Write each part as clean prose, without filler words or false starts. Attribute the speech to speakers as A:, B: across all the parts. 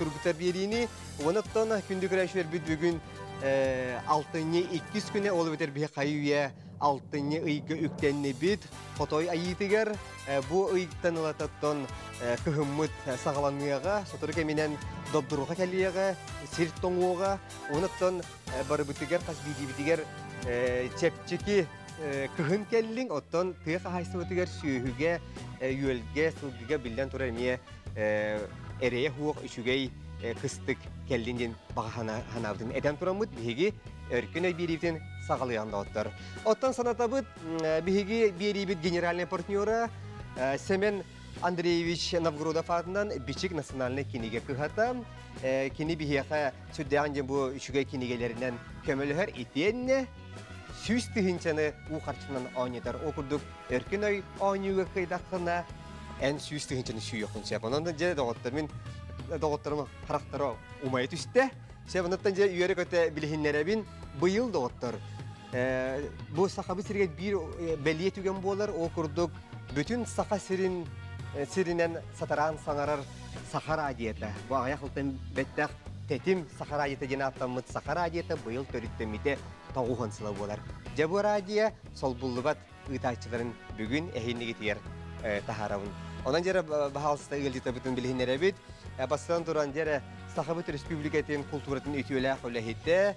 A: тургутар биэриини. Онон күндү көрөөччүлэрбит бүгүн алтынньы иккис күнэ ол эбэтэр биһи хайы үйэ алтынньы ыйга үктэннибит. Хотой айыытыгар бу ыйтан ылататтан кыһыммыт саҕаланыаҕа, сотору кэминэн добдурҕа кэлиэҕэ, сир тоҥуоҕа. Онон барыбытыгар хас биирдиибитигэр чэпчэки кыһын кэллиҥ, оттон тыа хаһаайыстыбатыгар сүөһүгэ, үөлгэ, сылгыга биллэн турар эмиэ эрэйэ суох үчүгэй кыстык кэллин диэн баҕа санаабытын этэн тураммыт биһиги өркөн өй биэриибитин саҕалыан доҕоттор. Оттон санатабыт биһиги биэриибит генеральный партнера Семен Андреевич Новгородов аатынан Бичик национальнай кинигэ кыһата. Кини биһиэхэ сүрдээҕин диэн бу үчүгэй кинигэлэринэн көмөлөһөр итиэннэ 100 тыһыынчаны уу харчынан оонньотор. Ол курдук өркөн өй оонньууга кыайдаххына эн 100 тыһыынчаны сүүйүөххүн сөп. Онон дьэ доҕоттор мин доҕотторум харахтара умайа түстэ. Сөп онуттан дьэ үөрэ-көтө билиһиннэрэбин. Быйыл доҕоттор бу Сахабыт сиригэр биир бэлиэ түгэн буолар. Ол курдук бүтүн Саха сирин сиринэн сатараан саҥарар Саха радиота. Бу аҕыйах сылтан бэттэх Тэтим Саха радиота диэн ааттаммыт Саха радиота быйыл төрүттэммитэ 90 сыла буолар. Дьэ бу радио солбуллубат ыытааччыларын бүгүн эһиинигитигэр таһаарабын. Онон дьэрэ баһаалыста ыалдьытабытын билиһиннэрэбит. Бастатан туран дьэрэ Сахабыт Республикатын култууратын үтүөлээх үлэһитэ,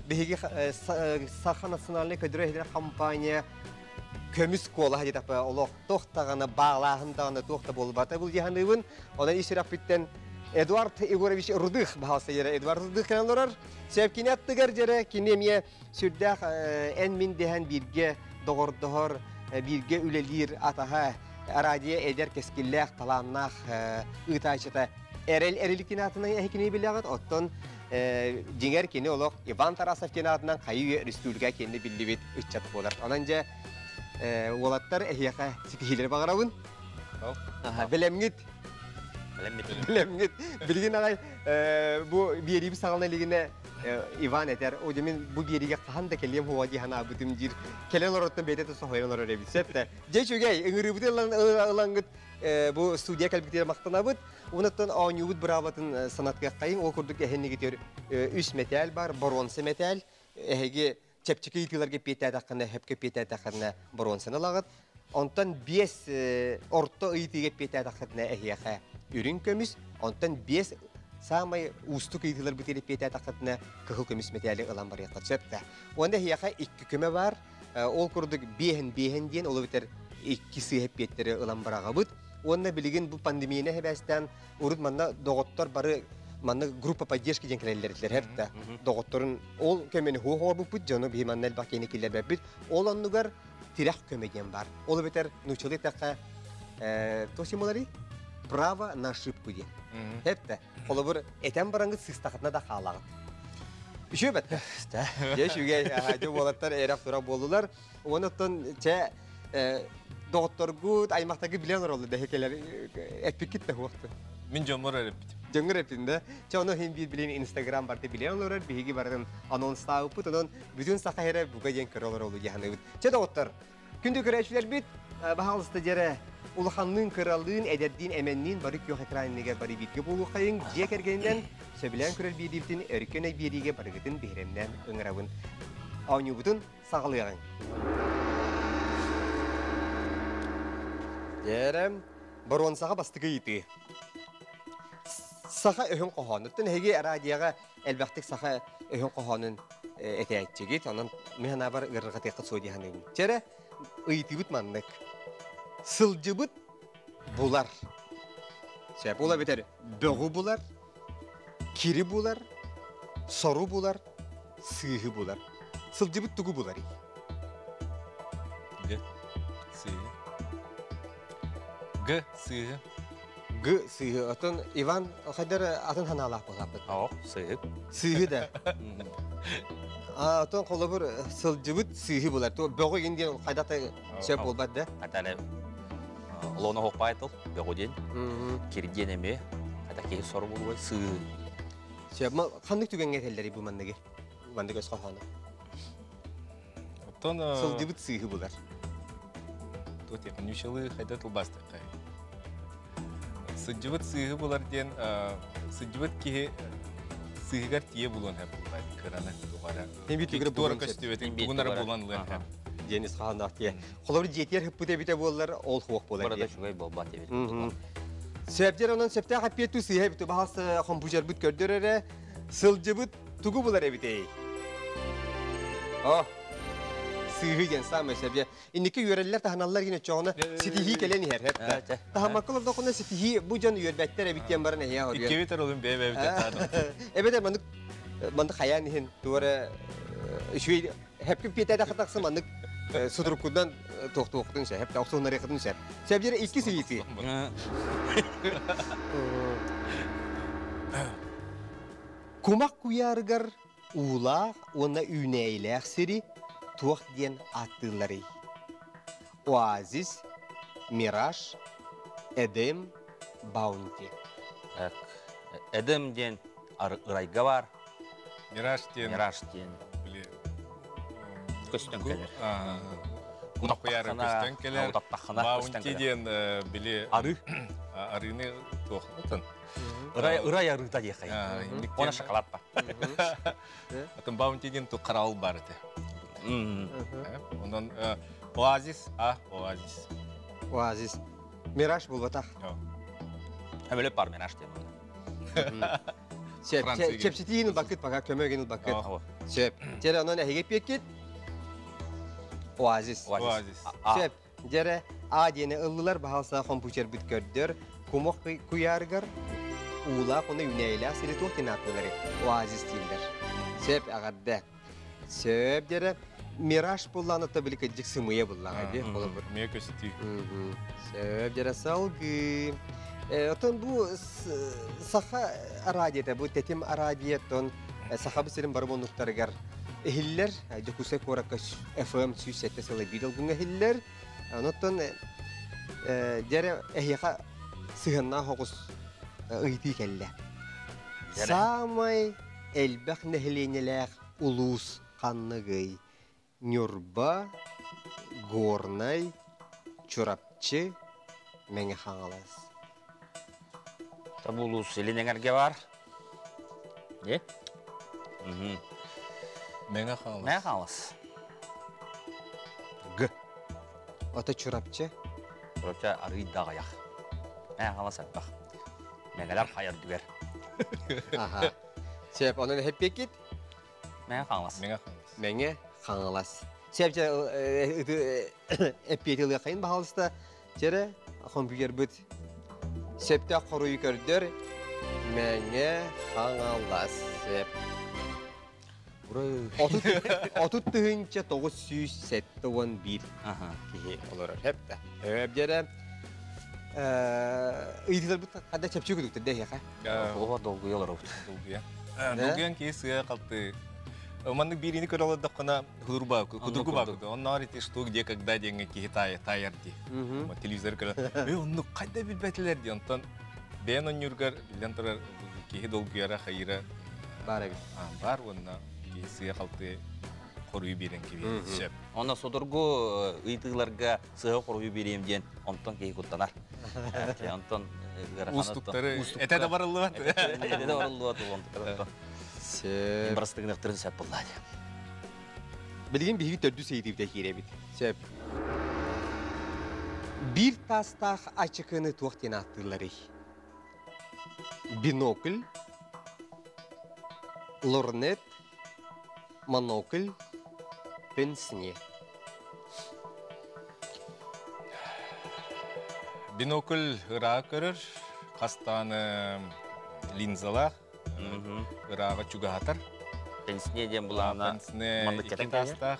A: биһиги Саха национальнай көдөрө компания көмүс куолаһа диэтэхпэ олох туох даҕаны баалааһын даҕаны туох да буолбата бұл дьаһаныыбын. Онон ис сүрэхпиттэн Эдуард Егорович Рудых баһаалыста дьэрэ Эдуард Рудых кэлэн олорор. Сөп кини аттыгар дьэрэ кини эмиэ сүрдээх эн мин дэһэн бииргэ доҕордоһор, бииргэ үлэлиир атаһа радио эдэр кэскиллээх талааннаах ыытааччыта Эрэл Эриликин аатынан эһикини билэҕит. Оттон дьиҥэр кини олох Иван Тарасов диэн аатынан хайыы республика киэнни биллибит ыччат буолар. Онон дьэ уолаттар эһиэхэ ситиһиилэри баҕарабын. Бэлэмҥит. Бэлэмҥит. Билигин аҕай бу биэрииби саҕалана илигинэ Иван этэр, о мин бу биэриигэ хаһан да кэлиэм хуа дии санаабытым диир. Кэлэн олороттон бэйэтэ да соһуйан олорор эбит. Сөп да. Дьэ үчүгэй, ыҥырыыбыты ылаҥҥыт бу студия кэлбитигэр махтанабыт. Онуттан оонньуубут быраабатын санатыаххайыҥ. Ол курдук эһиннигитигэр үс мэтээл бар, боруонса мэтээл. Эһиги чэпчэки ыйытыыларга эппиэттээтэххинэ, сөпкө эппиэттээтэххинэ боруонсаны ылаҕыт. Онтон биэс орто ыйытыыга эппиэттээтэххитинэ эһиэхэ үрүҥ көмүс, онтон биэс саамай уустук ыйытыыларбытыгар эппиэттээтэххитинэ кыһыл көмүс мэтээли ылан барыаххыт сөп да. Уонна эһиэхэ икки көмө бар. Ол курдук биэһин биэһин диэн ол эбэтэр икки сыыһа эппиэттэри ылан бараҕабыт. Уонна билигин бу пандемияны хэбээстээн урут манна доҕоттор бары манна группа поддержки диэн кэлэллэр этилэр да. Доҕотторун ол көмөнү хуохообуппут дьону биһи манна элбэх киһини киллэрбэппит. Ол оннугар тирэх көмө диэн бар. Ол эбэтэр нууччалыы эттэххэ то симулари право на ошибку диэн. Хепте. Холобур этэн бараҥҥыт сыыстахытына да хаалаҕыт. Үчүгэй бэтте. Дьэ үчүгэй дьэ уолаттар эрэх тура буоллулар. Онуттан чэ доҕотторгут аймахтаргы билэн олороллор дэһи кэлэр эппиккит да хуохту.
B: Мин дьоммор эрэппитим.
A: Дьоҥҥор эптин да. Чэ ону хин биир билин Инстаграм барты билэн олорор, биһиги барытын анонстаабыппыт, онон бүтүн саха эрэ бука диэн көрө олоролу диэханыыбыт. Чэ доҕоттор, күндү көрөөччүлэрбит, баһаалыста дьэрэ улаханныын, кыралыын, эдэрдиин, эмэнниин бары күөх экран иннигэр бары бииргэ буолуоххайыҥ, дьиэ кэргэнинэн сөбүлээн көрөр биэриибитин өркөн өй биэриигэ барыгытын биһирэмнээн ыҥырабын. Оонньуубутун саҕалыаҕыҥ. Дьэрэ, боруонсаҕа бастакы ыйытыы. Саха өһүн хоһоонуттан эһиги радиоҕа элбэхтик саха өһүн хоһоонун этээччигит, онон мин санаабар ыарырҕатыаххыт суо дии саныыбын. Чэрэ, ыйытыыбыт маннык. Сылдьыбыт булар. Сөп, ол эбэтэр бөҕү булар, кири булар, сору булар, сыыһы булар. Сылдьыбыт тугу буларый?
B: Г. Сыыһы. Г. Сыыһы.
A: Г. Сыыһы. Оттон Иван хайдар атын ханаалаах буолааппыт.
C: Оо, сыыһы.
A: Сыыһы да. А, оттон холобур сылдьыбыт сыыһы булар. То бөҕү ин диэн хайдата сөп буолбат да?
C: Атаны олоно хоппайтыл, бөҕү диэн. Кирдиэн эмиэ. Ата киһи сор булуой сыыһы.
A: Сөп, ханнык түгэҥҥэ этэллэрий бу манныгы? Маннык өс хоһооно.
B: Оттон
A: Сылдьыбыт сыыһы булар.
B: Тут я ньучалы хайда тылбастыккай. Сылдьыбыт сыыһы булар диэн сылдьыбыт киһи сыыһыгар тиийэ булуон сөп буолбат кыраны тугара.
A: Ким
B: туора көстүбэтин тугун эрэ булан ылыан сөп.
A: Диэн ис хааннаах тиэ. Холобур дьиэтигэр хыппыт эбитэ буоллар ол хуох буолар.
C: Барыта үчүгэй буолбат эбит.
A: Сөптер онон сөптөөх эппиэт сыыһа эбит баһас компьютербыт көрдөр эрэ сылдьыбыт тугу булар эбитей? О, сыыһы диэн саамай сөбе. Инники үөрэллэр таһыналлар гин өчөҕүнэ ситиһии кэлэн иһэр. Таһамакка олордоххуна ситиһии бу дьон үөрбэттэр эбит диэн баран эһиэ хоруйар.
B: Иккибит олун бэйэ-бэйэбит
A: Эбэтэр маннык маннык хайаан иһин туора үчүгэй хэпкин пиэтэдэ тахсы маннык судуруккунан туохтуохтун сөп, охсуһунарыахытын сөп. Сөп икки сыйыты. Кумах куйаарыгар уулаах уонна үүнээйилээх сири туох диэн ааттыылларый? Оазис, Мираж, Эдем, Баунти.
C: Так, Эдем диэн ырайга бар.
B: Мираж диэн.
C: Мираж диэн. Көстөн кэлэр.
B: Куйаары көстөн кэлэр. Баунти диэн били
C: ары.
B: Арыны туохтан.
C: Ырай ырай арыыта диэхэй. Она шоколад бар.
B: Атын Баунти диэн ту караул бар этэ. Онон оазис, а оазис.
A: Оазис. Мираж булбатах.
C: Әмөлөп бар мираж диэн.
A: Сөп. Чэпчэтиин ылбаккыт пока көмөгүн ылбаккыт. Сөп. Дьэрэ онон эһиги пиэккит. Оазис.
B: Оазис.
A: Сөп. Дьэрэ А диэни ыллылар баһалса компьютербит көрдөр. Кумох куйаарыгар уулаах уонна үүнээйилээх сири туох диэн ааттыылары оазис дииллэр. Сөп эҕэрдэ. Сөп дьэрэ Мираж буллаан отто били кырдьык сымыйа буллаҕа дии холобур.
B: Мия көстүү.
A: Сөп дьэрэ салгыы. Отон бу саха араадията, бу тэтим араадиятон сахабыт сирин бары муннуктарыгар иһиллэр. Дьокуускай куоракка FM 107 сыла биир долгуҥҥа иһиллэр. Онуттан дьэрэ эһиэхэ сыһыаннаах оҕус ыйытыы кэллэ. Саамай элбэх нэһилиэнньэлээх улуус ханныгый? Ньурба, Горнай, Чурапчы, Мэҥэ Хаҥалас.
C: Бу улуус илин эҥэргэ баар. Е?
B: Мэҥэ Хаҥалас.
C: Мэҥэ Хаҥалас.
A: Г. Ото Чурапчы.
C: Чурапчы арыый да аҕыйах. Мэҥэ Хаҥалас элбэх. Мэҥэлэр хайа үрдүгэр.
A: Аха. Сөп, онон эһэппиэккит?
C: Мэҥэ Хаҥалас.
B: Мэҥэ Хаҥалас.
A: Мэҥэ Хаҥалас. Сөп, эппиэти ылыаххайын баһаалыста. Чэрэ, компьютербыт сөптөөх хоруйу көрдөр. Мэҥэ Хаҥалас. Сөп. 30 971 киһи олорор. Хэп да. Өп дьэрэ. Ыйытыыларбыт хадда чэпчи күдүктэр дэһиэхэ.
C: Оҕо долгуйа олоробут.
B: Долгуйа. Долгуйан киһи сыа қалты. Маннык биириини көрө олордоххуна худурба худургу баакы. Онноор ити что где когда диэҥҥэ киһи таайар дии. Телевизор көрө. Э оннук хайда билбэтилэр дии. Онтон бэйэн онньуургар биллэн турар киһи долгуйара хайыра
A: бар эбит.
B: Бар уонна киһи сыа қалты хоруйу биэрэн киһи сөп.
C: Онно судургу ыйытыыларга сыһа хоруйу биэриэм диэн онтон киһи куттанар. Онтон
B: Уустуктары этэ да барыллыбат.
C: Этэ да барыллыбат онтон.
A: Сөп.
C: Барыстыгыныктарын сөп буллаа.
A: Билигин биһиги төрдүс ыйытыыбыта киирэбит. Сөп. Биир таастаах ачыкыны туох диэн ааттыылларый? Бинокль, лорнет, монокль, пенсне.
B: Бинокль ыраа көрөр, хастааны линзалаах, ырааҕа чугаһатар.
C: Пенсне диэн булаана
B: Пенсне
C: маннык
B: икки
C: кэтэн
B: таастаах.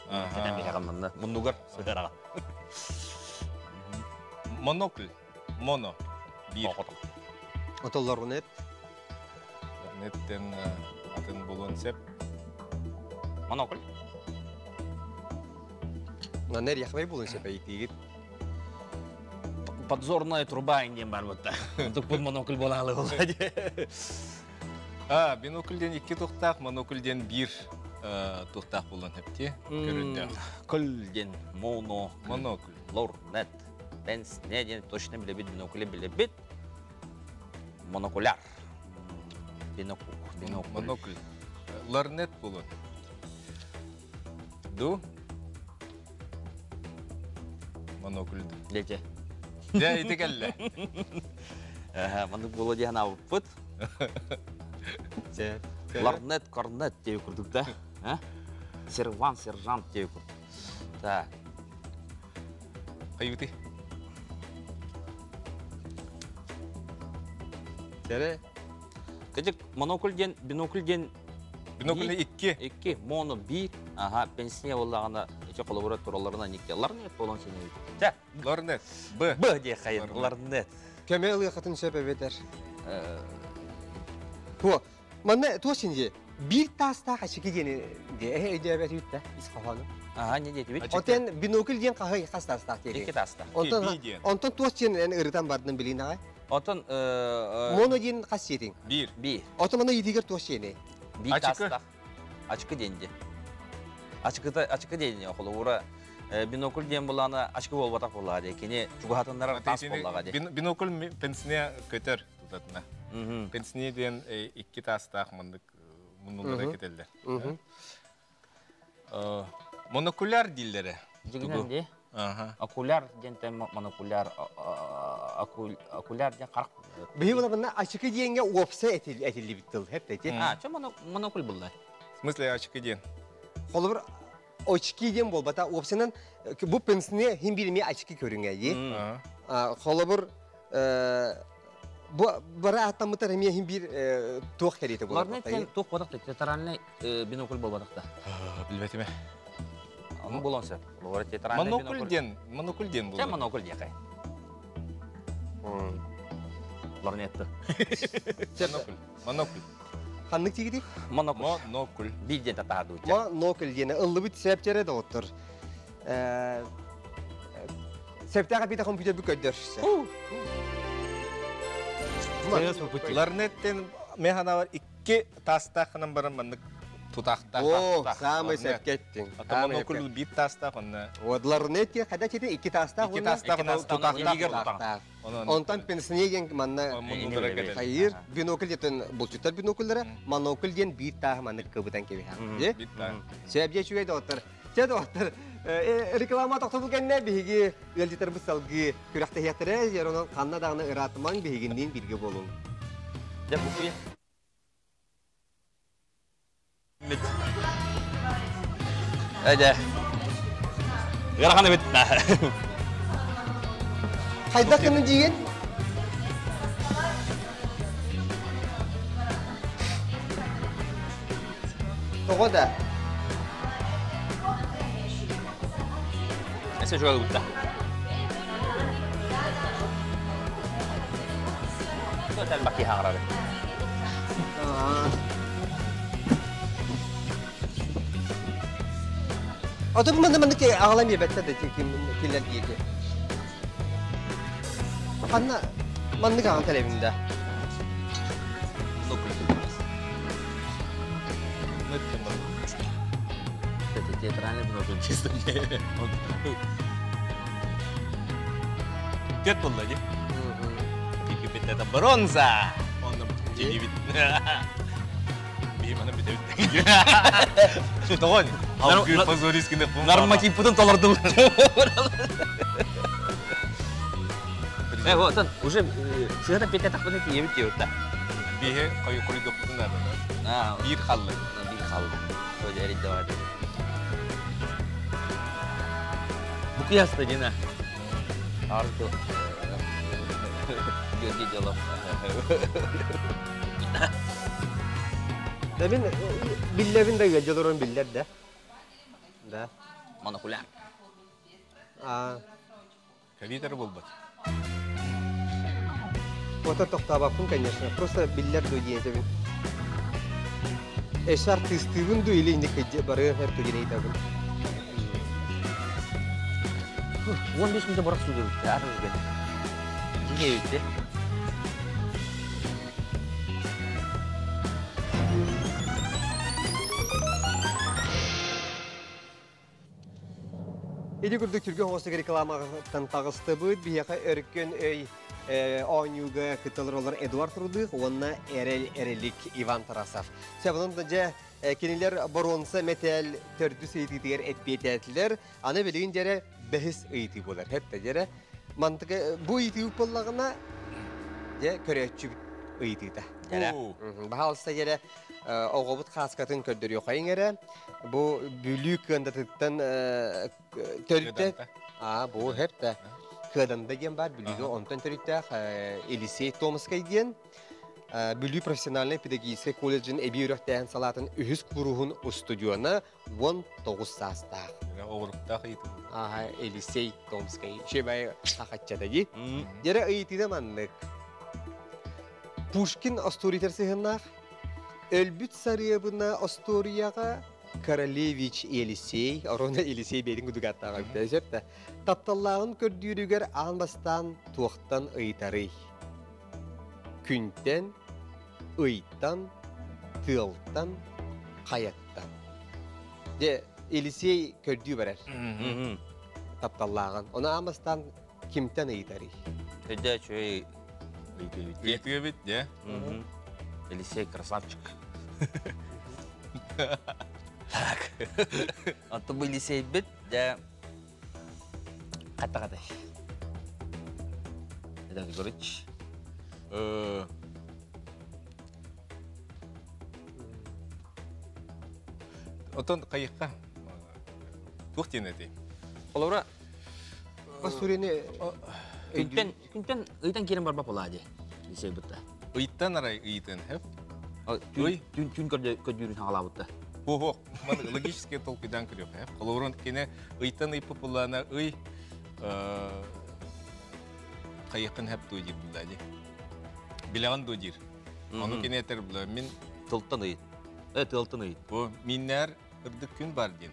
C: Кэтэн биһэҕин манна муннугар сыһыараҕа.
B: Монокль. Моно. Биир.
A: Ото лорнет.
B: Лорнеттен атын булуон сөп.
C: Монокль.
A: Манна яхвай булуон сөп ыйытыыгыт.
C: Подзорная труба диэн бар бутта. Туппут монокль буолаалы буолла.
B: А, бинокль диэн икки тухтаах, монокль диэн биир тухтаах булуон сөп Көрүндөөх.
C: Көл диэн моно.
B: Монокль.
C: Лорнет. Пенсне диэн точно билэбит, бинокль билэбит. Монокуляр. Бинокль. Бинокль.
B: Монокль. Ларнет булун. Ду? Монокль.
C: Лете.
B: Дьэ, ити кэллэ.
C: Маннык буолуо диэн аабыппыт. Ларнет, корнет диэби курдук да. Серван, сержант диэби курдук. Так.
B: Хайыты.
A: Сэрэ.
C: Кыдьык монокль диэн, бинокль диэн
B: Бинокль икки.
C: Икки, моно биир. Ага, пенсия буоллаҕына, ичи холобура туралларына никке. Ларнет буолан синебит. Чэ.
B: Ларнет. Б.
C: Б диэ хайын. Ларнет.
A: Көмө ылыахатын сөп эбэтэр. Туо. Манна туо синже биир таастаах ачыки диэни диэ өйдөөбөт үтта ис хоһоону.
C: Аха, не диэтибит?
A: Отен бинокль диэн хаһый хас таастаах диэки.
C: Икки таастаах.
A: Онтон онтон туос диэн эн ырытан бардын билин аҕай.
C: Отон
A: Моно диэн хас сиэтиҥ?
B: Биир.
C: Биир.
A: Отон мана идигер туос диэни.
C: Биир таастаах. Ачыкы диэн ди. Ачыкыта ачыкы диэн холобура бинокль диэн булаана ачыкы буолбатах буоллаҕа дии. Кини чугаһатыннарар таас буоллаҕа дии.
B: Бинокль пенсне көтөр тутатына. Пенсне диэн икки таастаах маннык муннулара кетеллер. Монокуляр дииллэрэ.
C: Дьигинэн дии. Окуляр диэнтэн монокуляр окуляр диэн харах.
A: Биһи була ачыкы диэнгэ уопса этиллибит тыл хеп эти.
C: А, чё монокль булла?
B: В смысле ачыкы диэн?
A: Холобур очки диэн буолбата уопсанан бу пенсне хим билими очки көрүҥэ дии. Холобур бу бара аттаммытар эмиэ хим биир туох кэриэтэ буолар.
C: Ларнет туох буолбатах театральный бинокль буолбатах да.
B: Билбэтиме.
C: Ону булон сөп. Олор театральный
B: Монокль диэн, монокль диэн
C: буолар. Монокль диэхэй. Ларнетты.
B: Монокль. Монокль.
A: Ханнык тигити?
C: Монокль.
B: Монокль.
C: Биир диэн татаардуу.
A: Монокль диэн ыллыбыт септере доҕоттор. Септээҕэ биитэ компьютер бу көрдөр.
B: Ларнеттен механавар икки таастаахынан баран маннык тутаахтаах.
A: О, самый сепкеттин.
B: Ата монокль биир таастаах онно.
A: Вот ларнет хада чете икки таастаах.
B: Икки таастаах тутаахтаах.
A: Онтон пенснеген манна хайыр бинокль диэн булчуттар бинокльлара монокль диэн биир тааһы маннык кыбытан кэбиһэ. Сөп үчүгэй доҕоттор. Чэ доҕоттор, реклама тохтобул кэннэ биһиги ыалдьыттарбыт салгыы күрэхтэһиэхтэрэ, онон ханна даҕаны ыраатымаҥ биһигинниин бииргэ буолуҥ.
C: Дьэ бу Эдэ. Ыарахан эбит.
A: Хайдах гына диигин? Тоҕо да?
C: Эсе жуга гутта. Баки хаҥарабы.
A: Ото бу манна маннык аҕалан биэрбэттэр да киллэр диэки. Ханна маннык аҕан тэлэбин да.
C: Театральный бинокль чисто.
B: Тет булла ди. Египет это бронза. Он дебит. Биһим аны бүтэбит. Тоҕон. Алгы позорискины
C: Норматив путун толордум. Э, вот он уже сыһата петя тахпыны тиийэбит диэбит да.
B: Биһи хойу курдукпутун надо. Биир халлы.
C: Биир халлы. Тоже эридде Букуяста дина. Арты. Георгий Делов.
A: Да мин биллэбин да ыалдьалорон биллэр да. Да.
C: Монокуляр.
A: А.
B: Кавитер булбат.
A: Ото тохтообоппун, конечно. Просто биллэр дуо диэтэбин. Эше артыыстыыбын дуу или инник барыан эр диэн ыйытабын.
C: 15 мүнөтө барах суудабыт. Ары үгэн. Дьиҥэ
A: Ити курдук түргэн хоҕустук рекламаҕыттан таҕыстыбыт. Биһиэхэ өркөн өй оонньууга кытталар олор Эдуард Рудых уонна Эрэл Эрелик Иван Тарасов. Сөбүнэн да дьэ кинилэр боруонса мэтээл төрдүс ыйытыытыгар эппиэтээтилэр. Аны билигин дьэрэ бэһис ыйытыы буолар. Хэттэ дьэрэ мантыка бу ыйытыы буоллаҕына дьэ көрөөччүбүт ыйытыыта. Дьэрэ. Баһаалыста дьэрэ оҕобут хааскатын көрдөрүөхайыҥ эрэ. Бу Бүлүү кыандатыттан төрүттэ а бу хэптэ Кыаданда диэн бар Бүлүүгэ онтон төрүттээх Елисей Томскай диэн Бүлүү профессиональнай педагогическай колледжын эбии үөрэхтээһин салаатын үһүс кууруһун устудьуона 19 саастаах.
B: Оҕуруктаах ыйытыы.
A: Аха, Елисей Томскай. Үчүгэй хахаччата дии. Дьэрэ ыйытыыта маннык. Пушкин остуоруйатыгар сыһыаннаах Өлбүт сарыабына остуоруйаҕа Королевич Елисей, Орона Елисей бэйэтин кудугааттааҕа эбитэ сөп да, тапталлааҕын көрдүүрүгэр аан бастаан туохтан ыйытарый? Күнтэн, ыйтан, тыалтан, хайаттан. Дьэ, Елисей көрдүү барар тапталлааҕын. Ону аан бастаан кимтэн ыйытарый?
C: Өйдөө үчүгэй
B: ыйытыы эбит, дьэ.
C: Елисей красавчик. Так. Оттон бу Елисейбит, дьэ, хатта-хатай. Это Григорьевич.
B: Отон хайыкка туох диэн этэй?
C: Холобура,
A: Сүрүнү
C: күнтэн күнтэн ыйтан киирэн барбап буолаа дии. Лисей бытта.
B: Ыйтан арай ыйтын, хэп?
C: Ый? Түн түн көрдүүрүн хаҥалаабытта.
B: Хо-хо, маны логический толкуйдан көрүөх, хэп. Холобурун кини ыйтан ыйпы буллаана ый хайыкын хэп дуу диир булла дии. Билэҕин дуу диир. Ону кини этэр була мин
C: Тылтан ыйыт. Э, тылтан ыйыт.
B: Бу миннэр ырдык күн бар диэн.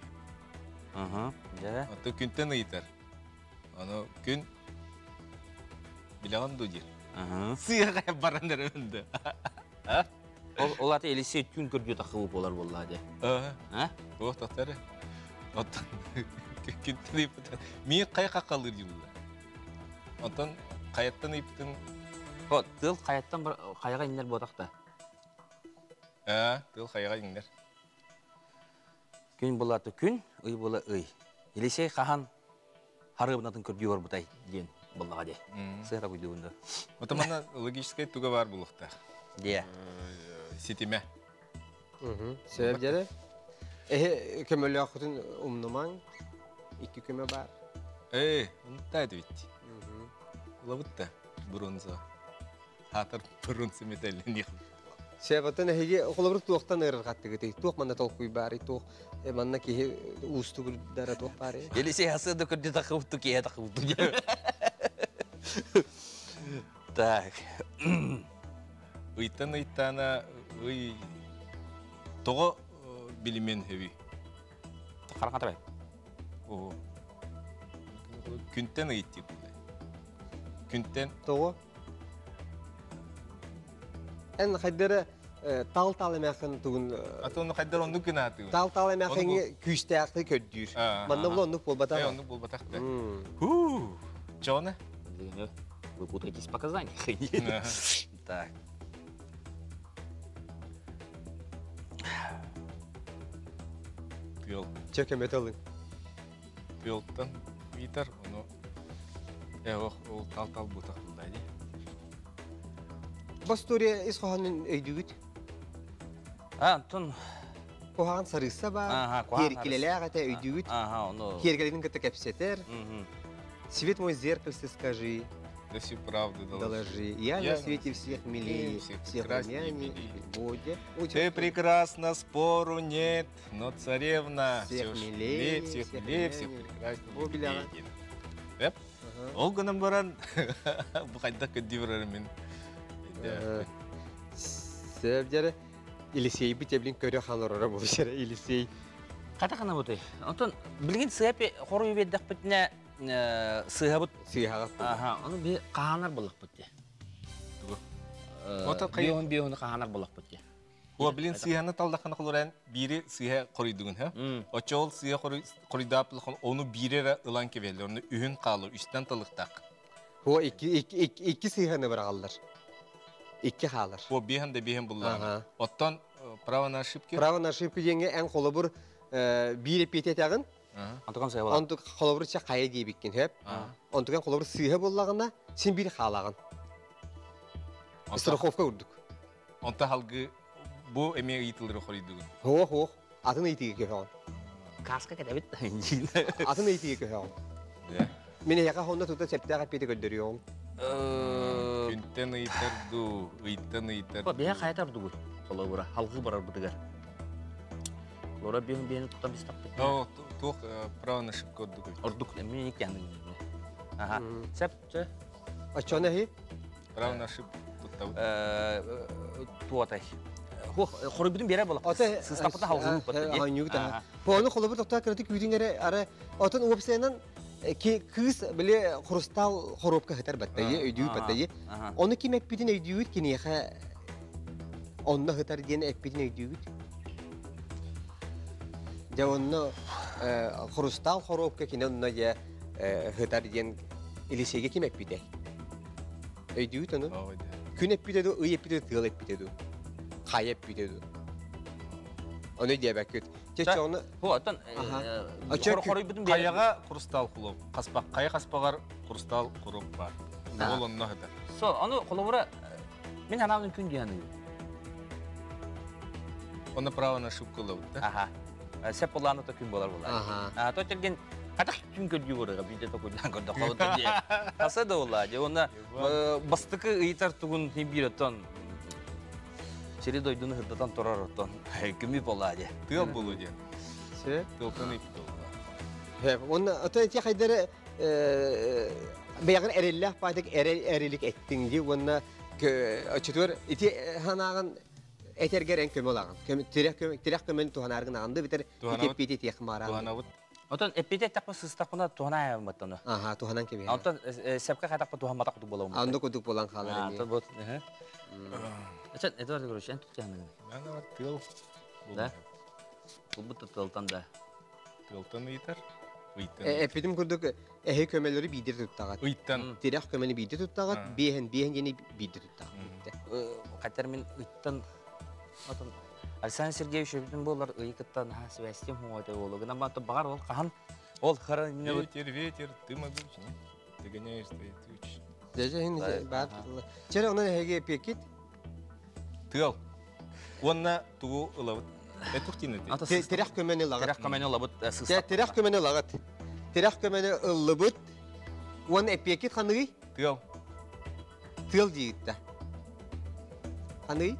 C: Ага, дьэ.
B: Ото күнтэн ыйытар. Аны күн билэҕин дуу диир. Сыаҕа баран эрэ да.
C: А? Ол ол аты Елисей түн көрдүү таххыбы буолар буоллаа дии.
B: Аа. Туох тахтары? Оттон күнтэн ыйыппытын миин хайа хаххалыыр дии Оттон хайаттан ыйыппытын
C: Хо, тыл хайаттан хайаҕа иҥнэр буотах да.
B: Аа, тыл хайаҕа иҥнэр.
C: Күн булата күн, ый була ый. Елисей хаһан харыбынатын көрдүү барбытай диэн буллаҕа дии. Сыата куйдугун да.
B: Ото манна логическай туга бар булуохтаах.
C: Дие.
B: Ситимэ.
A: Сөп дьэрэ. Эһи көмөлөөххүтүн умнумаҥ. Икки көмө бар.
B: Ээ, онта эдибит. Улабыт да бронза. Хаатар бронза металлиних.
A: Сөп, эһиги холобур туохтан ыарырҕаттыгытый? Туох манна толкуй баарый? Туох манна киһи уустугурдара туох баарый?
C: Елисей хасыада көрдө тахыбытту киһи тахыбытту. Так.
B: Ыйтан ыйтана ый тоҕо билимен хөбүй?
C: Хараҥа
B: О. Күнтэн ыйыт диир Күнтэн.
A: Тоҕо? Эн хайдары тал-тал эмээхин тугун
B: Аты хайдар оннук гынаатыгын.
A: Тал-тал эмээхин күүстээхти көрдүүр. Манна бұл оннук болбатах.
B: Э, оннук болбатах да. Ху! Чоны?
C: Вы путаетесь в показаниях. Так.
B: Тыал.
A: Чэ көмөтө ылыҥ.
B: Тыалтан ыйытар, ону э ох ол тал-тал бутах булда дии.
A: Бу история ис хоһоонун өйдүүгүт?
C: А, Антон.
A: Куһаҕан сарыысса баар, киэркилэлээх этэ өйдүүгүт?
C: Ага, ону.
A: Киэргэлин кытта кэпсэтэр. Свет мой зеркальце скажи.
B: Да всю правду
A: доложи. Я на свете всех милее, всех румянее и боде.
B: Ты прекрасна, спору нет, но царевна
A: всех милее,
B: всех милее, всех прекраснее. Эп. Ол гынан баран бу хайдах көддүү барар мин.
A: Сөп Елисейбит эблин көрө халорора болушара Елисей.
C: Хата хана бутай. Онтон билигин сыап хоруй биэрдэхпитинэ сыыһабыт.
A: Сыыһаҕа.
C: Аха, ону би хаанар буллахпыт дии.
B: Тугу?
C: Биоһун биоһуну хаанар буллахпыт дии.
B: О, билин сыыһаны талдахана холоран биири сыыһа хоруйдугун, ха? Оччо ол сыыһа хоруйдаап ону биири эрэ ылан кэбиһэллэр, ону үһүн хаалар, үстэн талыктаах.
A: Хо икки сыһаны бырагаллар. Икки хаалар.
B: Бу биһэн да биһэн буллаҕына. Оттон право на ошибки?
A: Право на ошибки диэҥҥэ эн холобур биир эппиэти этэҕин.
C: Онтукан сыыһа буолар.
A: Онтук холобур чэ хайа диэбиккин хөп. Онтукан холобур сыыһа буоллаҕына син биир хаалаҕын. Страховка курдук.
B: Онто халгы бу эмиэ ыйытылары хоруйдугун.
A: Хоох хоох атын ыйытыыга көһөҕүн.
C: Каска кэтэбит.
A: Атын ыйытыыга көһөҕүн. Мин эһиэхэ онно тута сөптөөх эппиэти көрдөрүөҕүм.
B: Күнтэн ыйтар дуу, ыйтан ыйтар.
C: Биһэ хайатар дугуй? Холобура, халгыы барарбытыгар. Лора биһин биһини тутан бистаппыт.
B: Оо, туох право на ошибка ордук.
C: Ордук, мин иккиэн. Аха. Сеп, чэ.
A: Оччону эһи?
B: Право на ошибку туттабыт.
C: Туотай. Хоруйбутун биэрэр буолла. Сыстаппыта халгыы
A: Оонньуугут. Ону холобур тохтоо кыратык күүтүҥ эрэ ара отон уопсайынан кыыс били хрустал хоруопка сытар баттайы өйдүүр баттайы. Ону ким эппитин өйдүүгүт киниэхэ онно сытар диэн эппитин өйдүүгүт. Дьэ онно хрустал хоруопка кини онно дьэ сытар диэн Елисейгэ ким эппитэй? Өйдүүгүт ону? Күн эппитэ дуу, ый эппитэ дуу, тыал эппитэ дуу? Хайа эппитэ дуу? Ону диэбэккит. Чэ, ону...
C: Оттон хоруйбутун
B: Хайаҕа хрустал кулуп. Хаспах, хайа хаспаҕар хрустал куруп бар. Ол онно сытар.
C: Со, ону холобура мин анаабын күн диһаныгын.
B: Онно право на ошибку ылабыт да?
C: Аха. Сеп болааны то күн болар болар.
A: Аха.
C: То терген хатах күн көрдүү барыга биде то күннан көрдө холота дие. Хаса да ола же онна бастыкы ыйтар тугун бир оттон сири дойдуну хырдатан турар оттон күмү бола же.
B: Тыал болу диэн.
A: Се.
B: Тыалтан ыйпыт
A: Хеп, онна ото эти хайдары бэйэҕин эрэллээх баайтык эрэлик эттиҥ дии уонна оччотугар ити ханаҕын этэргэр эн көмө ылаҕын. Тирэх көмөнү туһанааргын аҕынды битэр ити эппиэти этиэх мараан.
B: Туһанабыт.
C: Отон эппиэти эттэхпэ сыстахпына туһана аябымматтаны.
A: Аха, туһанан кэбиһэ.
C: Онтон сепке хатахпа туһамматах курдук буолабын.
A: Анда курдук буолан хаалар эмиэ.
C: Вот. Эчен, Эдуард Егорович, эн туттаһаныгын.
B: Мен тыал.
C: Да? Булбут тыалтан да.
B: Тыалтан ыйтар. Ыйтан.
A: Эппитим курдук эһи көмөлөрү биирдэ туттаҕат.
B: Ыйттан.
A: Тирэх көмөнү биирдэ туттаҕат, биэһэн биэһэн диэни биирдэ туттаҕат.
C: Хаттар мин ыйттан отон Александр Сергеевич өбүтүн буолар ыйы кытта наһаа связьтим хуҥуота буолу. Гынан баҕар ол хаһан ол хара
B: Ветер, ветер, ты могучий, ты гоняешь твои тучи.
A: Дьэ, хин баар. Чere онон эһиги эпиэккит?
B: Тыал. Уонна тугу ылабыт? Этух тиин эти.
A: Тирэх көмөнү ылаҕыт.
C: Тирэх көмөнү ылабыт.
A: Тирэх көмөнү ылаҕыт. Тирэх көмөнү ыллыбыт. Уонна эпиэккит ханыый?
B: Тыал.
A: Тыал диигиттэ. Ханыый?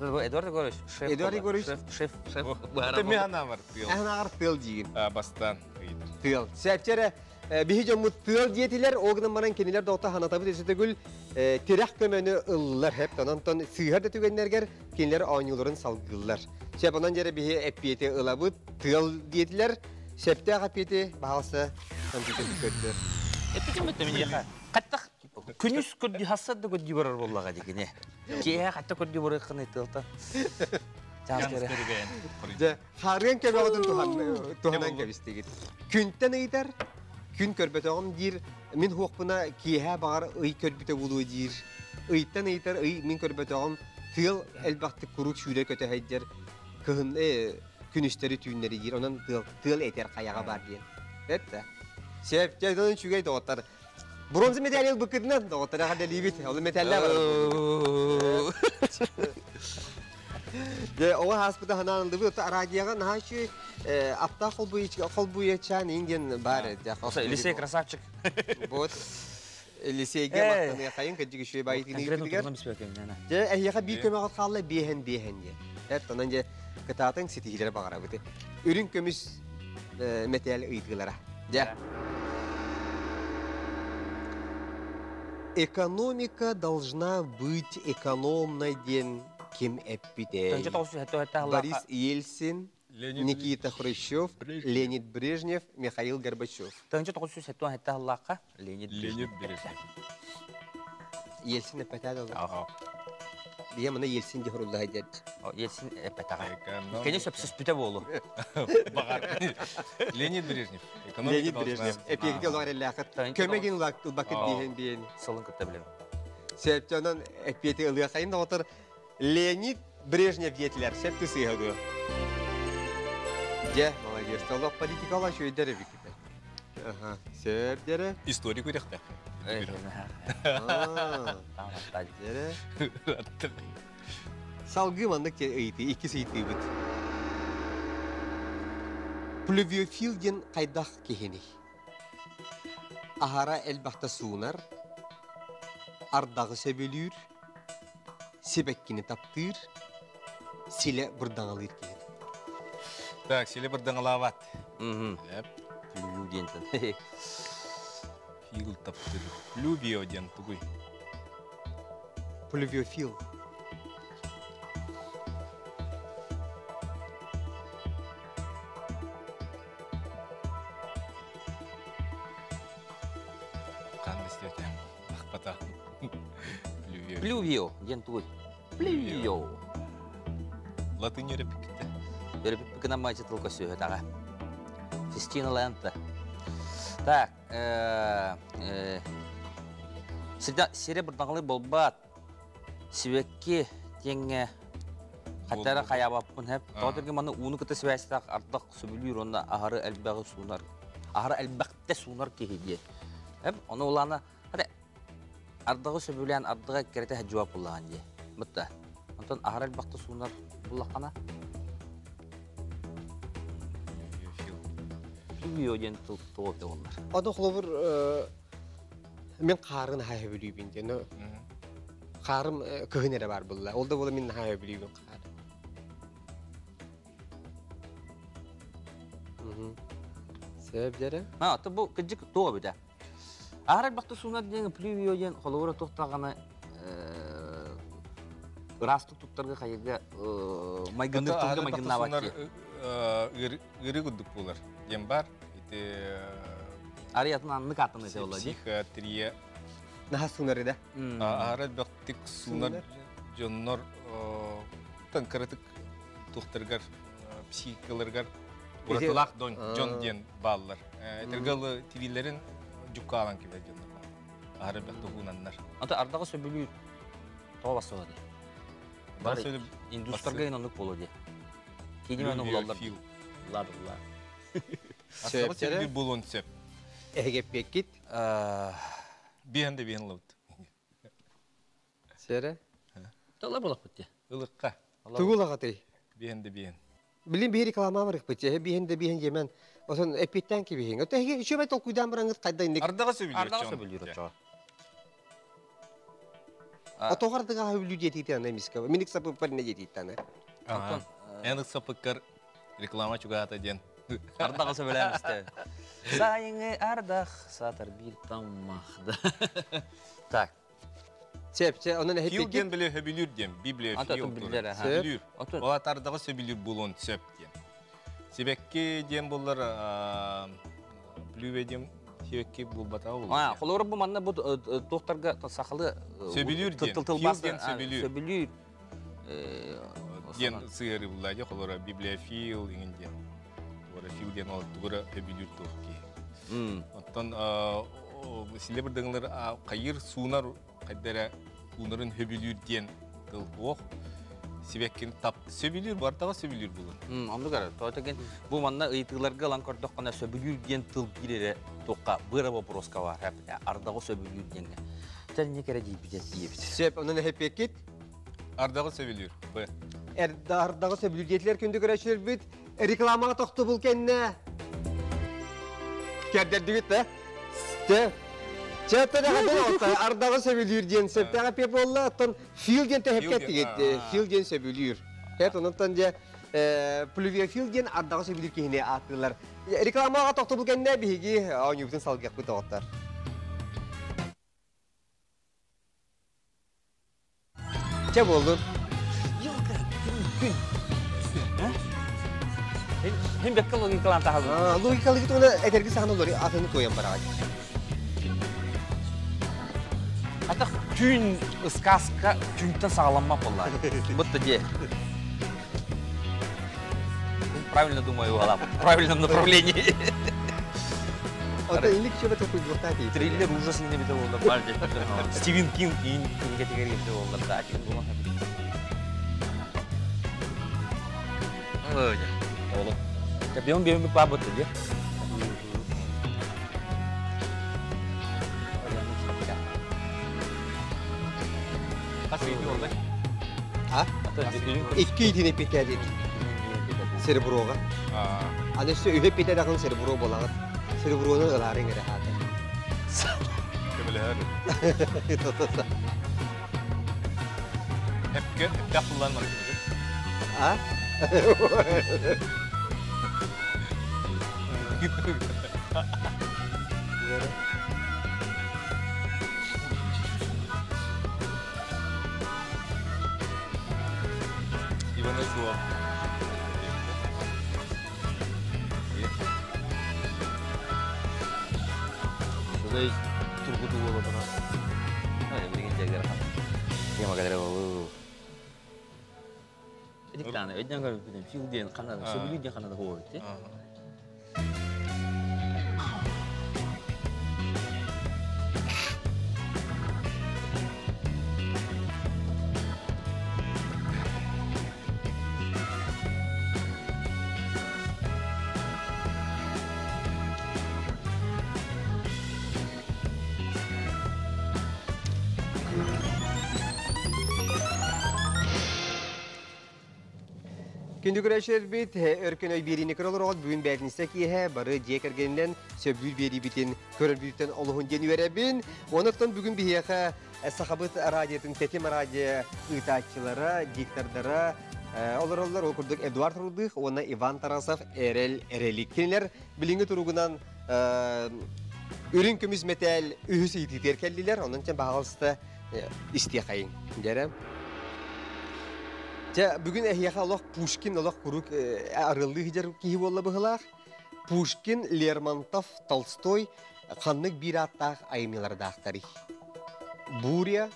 C: Эдуард Егорович, шеф.
A: Эдуард Егорович.
C: Шеф, шеф, шеф.
B: Мен анамар тыал.
A: Анаҕар тыал диигин.
B: Бастан ыйытар.
A: Тыал. Сәпчere биһи дьоммут тыал диэтилэр, ол гынан баран кинилэр доҕотто ханатабыт өсөтөгүл тирэх көмөнү ыллар хеп. Онон сыыһар да түгэннэргэр кинилэр оонньууларын салгыыллар. Сеп онон дьэрэ биһи эппиэти ылабыт, тыал диэтилэр. Септээх эппиэти баһалса компьютер көрдөр.
C: Эппитим бөттө мин Хаттах күнүс көрдүү хассар да көрдүү барар буоллаҕа дигине. Киэһэ хатта көрдүү барыаххын тыалтан.
A: Дьэ, хаарыан көмөҕүтүн туһанан кэбистигит. Күнтэн ыйытар, күн көрбөтөҕүм диир, мин хуохпуна киэһэ баҕар ый көрбүтэ буолуо диир. Ыйтан ыйытар, ый мин көрбөтөҕүм, тыал элбэхтик куруук сүүрэ көтө сылдьар, кыһын күнүстэри түүннэри диир, онон тыал, тыал этэр хайаҕа бар диэн. Эттэ. Сеп, дьэ, үчүгэй доҕоттор. Бронза медаль ылбыккытынан доҕоттор эҕэрдэлиибит. Ол металлэ бар. Дьэ, оҕо ааспыта ханаан ыллыбыт. Арадияҕа наһаа үчүгэй аптаах холбуйачаан иин диэн баар этэ.
C: Елисей красавчик.
A: Вот. Елисейге махтаныахайын кырдьык үчүгэй баайытыны ыыппытыгар. Дьэ, эһиэхэ биир көмөҕө хаалла биэһэн биэһэн диэн. Эт, онон дьэ кытаатыҥ ситиһиилэри баҕарабыт. Үрүҥ көмүс мэтээл ыйытыылара. Дьэ. Экономика должна быть экономной диэн ким эппитэй? Борис Ельцин, Никита Хрущев, Леонид Брежнев, Михаил Горбачев.
C: Леонид
B: Брежнев.
A: Ельцин эппэтээ да. Бие мана Ельцин дьоһурулла дьэр.
C: Ельцин эппэтэҕэ. Кини сөпсөспүтэ буолу.
B: Баҕар. Леонид Брежнев.
A: Леонид Брежнев. Эпиэгити олоҕор эллээхит. Көмөгин ылбакыт диэһин биэн.
C: Сылын кытта билэбин.
A: Сөптө онон эппиэти ылыахайын доҕотор Леонид Брежнев диэтилэр. Сөп сыыһа дуо? Дьэ, молодец. Олох политикала үчүгэйдэр эбиккит. Аха, сөп дьэрэ.
B: Историк үрэхтэх.
A: Дьэрэ. Салгыы маннык ыйытыы, иккис ыйытыыбыт. Плювиофил диэн хайдах киһиний? Аһара элбэхтэ суунар, ардаҕы сөбүлүүр, сибэккини таптыыр, силэ бырдаҥалыыр киһи.
B: Так, силэ бырдаҥалаабат.
C: Плювио диэнтэн.
B: Фил таптыыр. Плювио диэн тугуй?
A: Плювиофил.
B: Ханна истиэтэ? Ахпата. Плювио.
C: Плювио диэн тугуй? Плювио.
B: Латынь өрөппүккүтэ.
C: Өрөппүккүнэн майчы тыл көсүөһүтэҕэ. Фестина лента. Так, сире бырдаҥалыы буолбат. Сибэкки диэҥҥэ хаттара хайаабаппын хэп. Тоҕо диэргэ маны ууну кытта сибээстээх ардах сөбүлүүр уонна аһары элбэҕи суунар. Аһары элбэхтэ суунар киһи диэн. Эп, ону улаана ардаҕы сөбүлээн ардаҕа кэрэтэ сылдьыбат буоллаҕын дии. Бытта. Онтон аһара элбэхтэ суунар буллаххына Плювио диэн тыл туох буоллар.
A: Аны холобур мин хаарын наһаа сөбүлүүбүн диэн. Хаарым кыһын эрэ баар буолла. Ол да буола мин наһаа сөбүлүүбүн хаары. Сөп дьэрэ.
C: А, то бу кыдьык туох эбитэ. Аһара элбэхтэ суунар диэн плювио диэн холобура туох даҕаны ыраастык туттарга хайыга майгынныыр тылга майгыннаабат
B: дии. Ыарыы курдук буолар диэн бар. Ити
C: Арыйатын аннык аттан этэ буолла дии.
B: Психиатрия.
A: Наһаа суунар да.
B: Аһара элбэхтик суунар дьоннор тан кыратык туохтарыгар психикаларыгар уратылаах дьон диэн бааллар. Этэргэ тивилэрин дьуккаалан кибер дьоннор баар. Аһары бэх туһунаннар.
C: Ата ардаҕы сөбүлүүр тоҕо бассыга дии. Бары индустарга ин оннук буолуо дии. Кини маны булаллар. Ладылла.
B: Ардаҕы сөбүлүүр буолуон сөп.
A: Эһигеппиэккит?
B: Биһэн да биһэн лабыт.
A: Сэрэ?
C: Тала булаппыт дии.
B: Ылыкка.
A: Тугу ылаҕатый?
B: Биһэн да биһэн.
A: Билин биһи реклама барыхпыт дии. Биһин да биһин диэмэн. Осон эппиттэн кибиһиҥ. Ото эһиги үчүгэй толкуйдаан бараҥыт хайда инник.
B: Ардаҕа сөбүлүүр.
C: Ардаҕа сөбүлүүр оччоҕо.
A: Отоҕор ардаҕа сөбүлүүр диэтиитэ эмискэ. Миник сапыппар не диэтиитэ.
B: Антон, эн ыксапыккар реклама чугаата диэн.
C: Ардаҕа сөбүлээн истэ. Сайыҥы ардах саатар биир таммах. Так.
A: Сөп, чэ, онон
B: Фил диэн били сөбүлүүр диэн, Библия фил сөбүлүүр. Ол атардаҕы сөбүлүүр буолуон сөп диэн. Сибэкки диэн буллар плюве диэн сибэкки булбатаҕа буолуо.
C: Холобура бу манна бу туохтарга сахалы
B: сөбүлүүр диэн, фил диэн сөбүлүүр.
C: Сөбүлүүр.
B: Диэн сыһыары булла дии, холобура библиофил иҥин диэн. Тугура фил диэн ол тугура сөбүлүүр туох киһи. Оттон силе бырдыҥылар хайыр суунар хайда эрэ уунарын сөбүлүүр диэн тыл суох. Сибэккин тап сөбүлүүр бартаҕа сөбүлүүр булун.
C: Оннук эрэ. Тоҕо бу манна ыйытыыларга ылан көрдөххүнэ сөбүлүүр диэн тыл биир эрэ туохха быара вопроска бар. Ардаҕы сөбүлүүр диэҥҥэ. Тэнник эрэ диэбит диэбит.
A: Сөп, онон эһэппиэккит?
B: Ардаҕы сөбүлүүр. Б.
A: Ардаҕы сөбүлүүр диэтилэр күндү көрөөччүлэрбит. Рекламаҕа тохтобул кэннэ Кэрдэрдибит да? Чэ, чэ, ардаҕы сөбүлүүр диэн сөптөөх эпиэ буолла, оттон фил диэн тэһэпкэ тигит, фил диэн сөбүлүүр. Хэт онтон дьэ плювиофил диэн ардаҕы сөбүлүүр киһини ааттыыллар. Рекламаҕа тохтобул кэннэ биһиги оонньуубутун салгыахпыт доҕоттор. Чэ буоллун.
C: Елка, күн, күн. Хин бэккэ логикалаан таһабын.
A: Логикалыгыт уна этэрги саҕана олору атыны туойан бараҕыт.
C: Атах Түүн сказка түүнтэн саҕаламмат буолла. Бутта дии. Правильно думаю, уолам. В правильном направлении.
A: Ото инник чөбө токуйдуохтаа тиий.
C: Триллер ужас не бите боллар бар Стивен Кинг ин кинигэтигэр кирде боллар да тиген буолан Оҕолор. Капион биэм баабыт дии.
B: Хас ыйды олай?
A: А? Икки итини питээдит. Сереброга. Аны өссө үһү питээдэҕин серебро буолаҕыт. Сереброну ылаарыҥ эрэ хаата.
B: Көмөлөһөр. Эпке, эптэх буллан бар
A: А?
B: Ивана суох.
C: Шудай тургутуу буолатана. Билигин дьэгдэр тема кэлэрэ болуу. Диктаны өйдөн көрбүтүм. Фил диэн ханада, сөбүлүү диэн ханада буолбут.
A: Күндү көрөөччүлэрбит, өркөн өй биэриини көрө олороҕут. Бүгүн бээтинсэ киэһэ бары дьиэ кэргэнинэн сөбүлүүр биэриибитин көрөрбүтүттэн олуһун диэн үөрэбин. Онон бүгүн биһиэхэ Сахабыт радиотын Тэтим радио ыытааччылара, диктордара олороллор. Ол курдук Эдуард Рудых уонна Иван Тарасов Эрэл Эрелик. Кинилэр билиҥҥи туругунан үрүҥ көмүс мэтээл үһүс ыйытыытыгар кэллилэр. Онон чэ баһаҕалыста истиэхэйиҥ. Дьэрэ. Дьэ, бүгүн эһиэхэ олох Пушкин олох куруук арыллыы сылдьар киһи буолла быһыылаах. Пушкин, Лермонтов, Толстой ханнык биир ааттаах айымньылардаахтарый? Буря,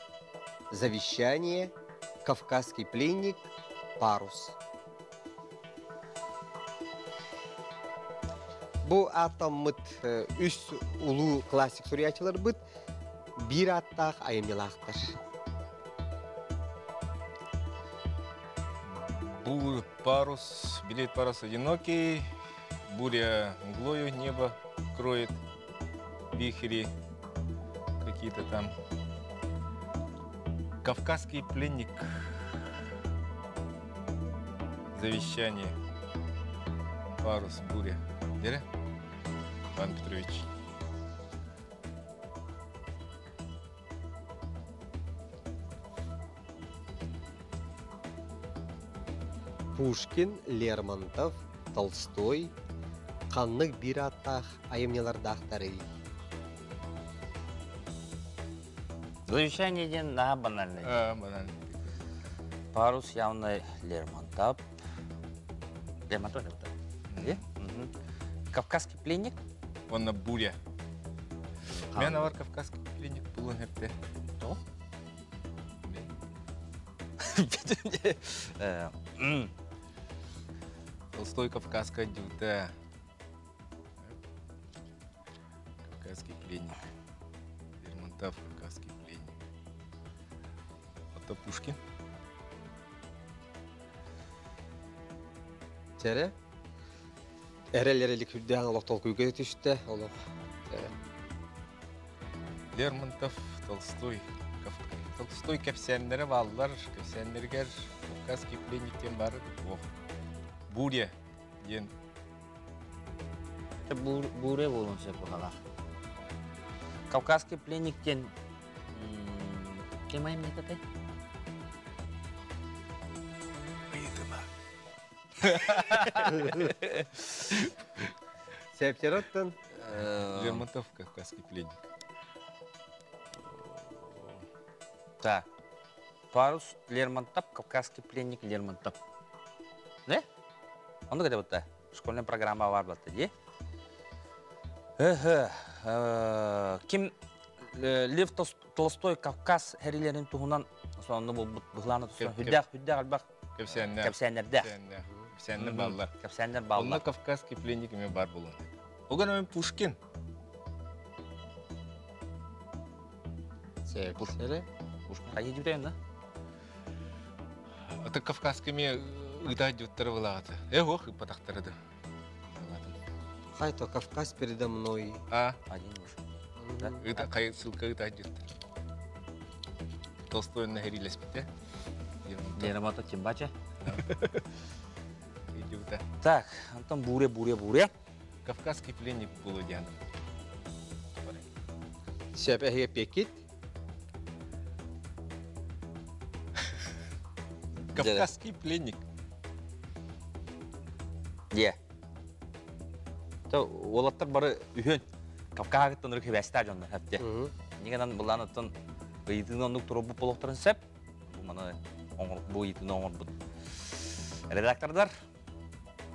A: Завещание, Кавказский пленник, Парус. Бу ааттаммыт үс улуу классик суруйааччыларбыт биир ааттаах айымньылаахтар.
B: Бу парус, билет парус одинокий, буря мглою небо кроет, вихри какие-то там. Кавказский пленник. Завещание. Парус, буря. Дере? Иван Петрович.
A: Пушкин, Лермонтов, Толстой ханнык биир ааттаах айымньылардаахтарый?
C: Завещание диэн наһаа банальный.
B: А, банальный.
C: Парус явно Лермонтов. Лермонтов это? Где? Кавказский пленник?
B: Онно буря. Мен авар Кавказский пленник булан хепте.
C: То?
B: Толстой Кавказская дюта. Кавказский пленник. Лермонтов Кавказский пленник. Это Пушкин.
A: Чэрэ. Эрэл эрэлик үрдээн олох толкуйга түстэ. Олох.
B: Лермонтов, Толстой. Толстой кэпсээннэрэ бааллар. Кэпсээннэригэр Кавказский пленник диэн баар. Ох. Буря диэн.
C: Это буря буолуон сөп быһалаах. Кавказский пленник диэн кем айымньыта этэй?
B: Ыйытыма.
A: Септероттан.
B: Лермонтов Кавказский пленник.
C: Так. Парус Лермонтов, Кавказский пленник Лермонтов. Не? Онно кете бутта. Школьная программа бар батта, ди. Ким Лев Толстой Кавказ хэрилэрин туһунан сонно булбут быһылааны тусан хүддээх хүддээх элбэх
B: кэпсээннэр
C: кэпсээннэрдээх.
B: Кэпсээннэр бааллар.
C: Кэпсээннэр бааллар.
B: Онно Кавказский пленник эмиэ баар буолуон. Огон Пушкин.
A: Пушкин.
C: Пушкин. Хайы дьүтэн да?
B: Аты Кавказка эмиэ ыыта дьуттары былаҕата. Э ох ыппатахтары да.
A: Хайто Кавказ передо мной.
B: А.
C: Один уж.
B: Ыыта хай ссылка ыыта дьуттар. Толстой нахерилеспите.
C: Лера Тимбача.
B: Идиота.
C: Так, Антон буре буре буре.
B: Кавказский пленник было диан.
A: Сөп эһиге пекит.
B: Кавказский пленник.
C: Дьэ. То уолаттар бары үһүн Кавкагыттан өрүк хибэстää дьоннор хэпте. Нигенан былаан оттон ыйытыыны оннук туруорбут буолуохтарын сөп. Бу маны оҥор бу ыйытыыны оҥорбут редактордар.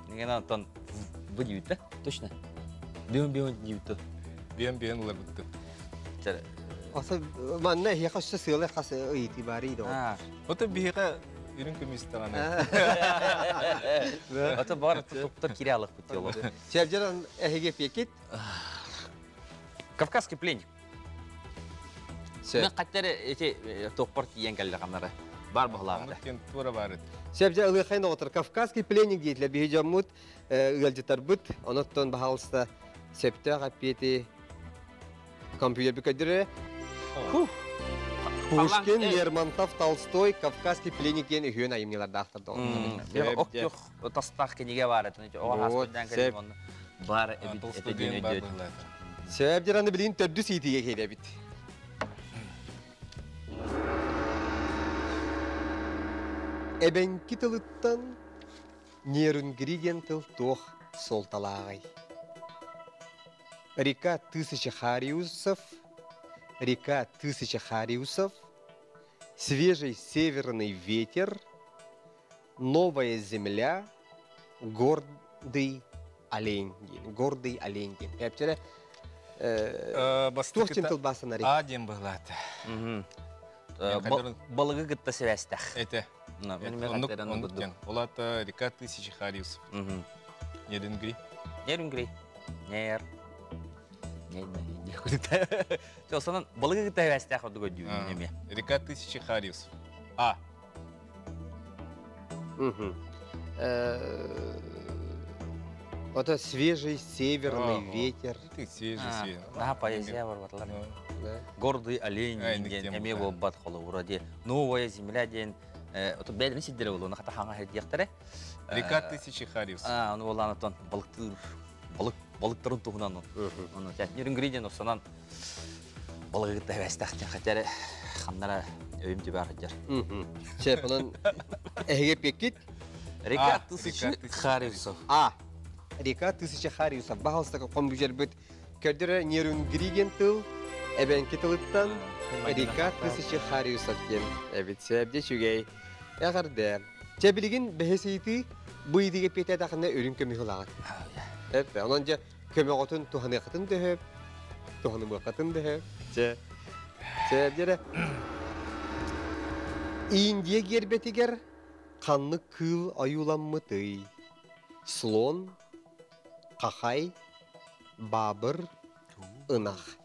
C: Нигенан оттон бу диэбиттэ. Точно. Бион бион диэбиттэ.
B: Бион бион ыларбытты.
A: Аса манна эһиэхэ өссө сыала хас ыйытыы баарый да.
B: Ото биһиэхэ үрүҥ көмүс даҕаны.
C: Ото бар туттар кире алыхпыт диолог.
A: Севжеран эһиге пекит.
C: Кавказский пленник. Мен қаттары эти топпар тиен кэллэ ханнары. Бар баһылааҕа.
B: Тура бар.
A: Севже ылыхайн отыр Кавказский пленник диэтле биһи дьоммут ыалдьытарбыт оноттон баһаалыста сөптөөх эппиэти компьютер бүкөдүрэ. Пушкин, Лермонтов, Толстой, Кавказский пленник диэн үһүөн айымньылардаахтар
C: Ок тастаах кинигэ бар этин. Оҕо бар эбит этин.
A: Сөп дираны билин төрдүс иитиге келебит. Эбэҥки тылыттан Нерюнгри диэн тыл туох суолталааҕый? Река тысячи хариусов, река тысячи хариусов, свежий северный ветер, новая земля, гордый олень диэн, гордый олень диэн. Кэпчэрэ туох диэн тылбаастанарый?
B: А диэн быһылаата.
C: Балыгы кытта сибээстээх.
B: Этэ. Оннук диэн. Ол аата река тысячи хариусов. Нерюнгри.
C: Нерюнгри. Нер. Сонан балыгы кытта сибээстээх ордук өйдүүбүн эмиэ.
B: Река тысячи хариусов. А.
A: Это свежий северный ветер.
B: Ты свежий северный.
C: Наха поэзия бар Гордый олень диэн эмиэ буолбат холобура диэ. Новая земля диэн ото бэйдэрин сирдэрэ буолуо хата хаҥа диэхтэрэ.
B: Река тысячи хариусов.
C: А, ону буоллаан оттон балыктыыр балык балыктарын туһунан ону Нерюнгри диэн осанан балыгы кытта эбэстэхтэн хотя ханнара өйүм түбэ сылдьар.
A: Сөп, онон эһиги пеккит.
C: Река тысячи хариусов.
A: А. Река тысячи хариусов. Баһалыстака компьютербит көрдөрө Нерюнгри диэн тыл эбэҥки тылыттан Река тысячи хариусов диэн эбит. Сөп үчүгэй. Эҕэрдэ. Чэ билигин бэһис ыйытыы бу ыйытыыга эппиэтээтэххинэ үрүҥ көмүс ылаҕыт. Эп, онон дьэ көмөҕөтүн туһаныаххытын дөһөп, туһанымыаххытын дөһөп. Чэ. Чэ, дьэрэ. Индия гербэтигэр ханнык кыыл ойууламмытый? Слон, хахай, баабыр, ынах.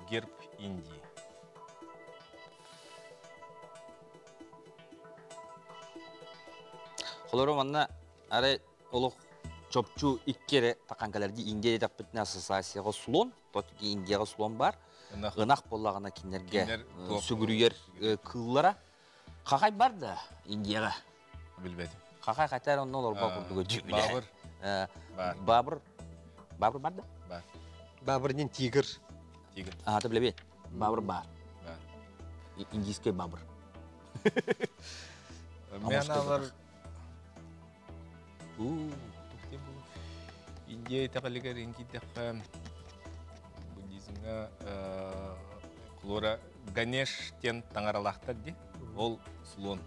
B: Герб Индии.
C: Холору манна арай олох чопчу икки эрэ таққан кэлэрди Индия диэтэхпитинэ ассоциацияҕа слон, тот Индияҕа слон бар. Ынах буоллаҕына кинилэргэ сүгүрүйэр кыыллара. Хахай бар да Индияҕа.
B: Билбэтим.
C: Хахай хотя онно олорбо курдуга
B: Баабыр.
C: Баабыр. Баабыр бар да?
B: Бар.
A: Баабыр диэн тигр.
B: Тигр.
C: А, ты билэбит. Баабыр бар. Индийский бабр.
B: Мен алар Индия итэҕэлигэр иҥкийдэххэ буддизмҥа Флора Ганеш диэн таҥаралаахтар дии. Ол слон.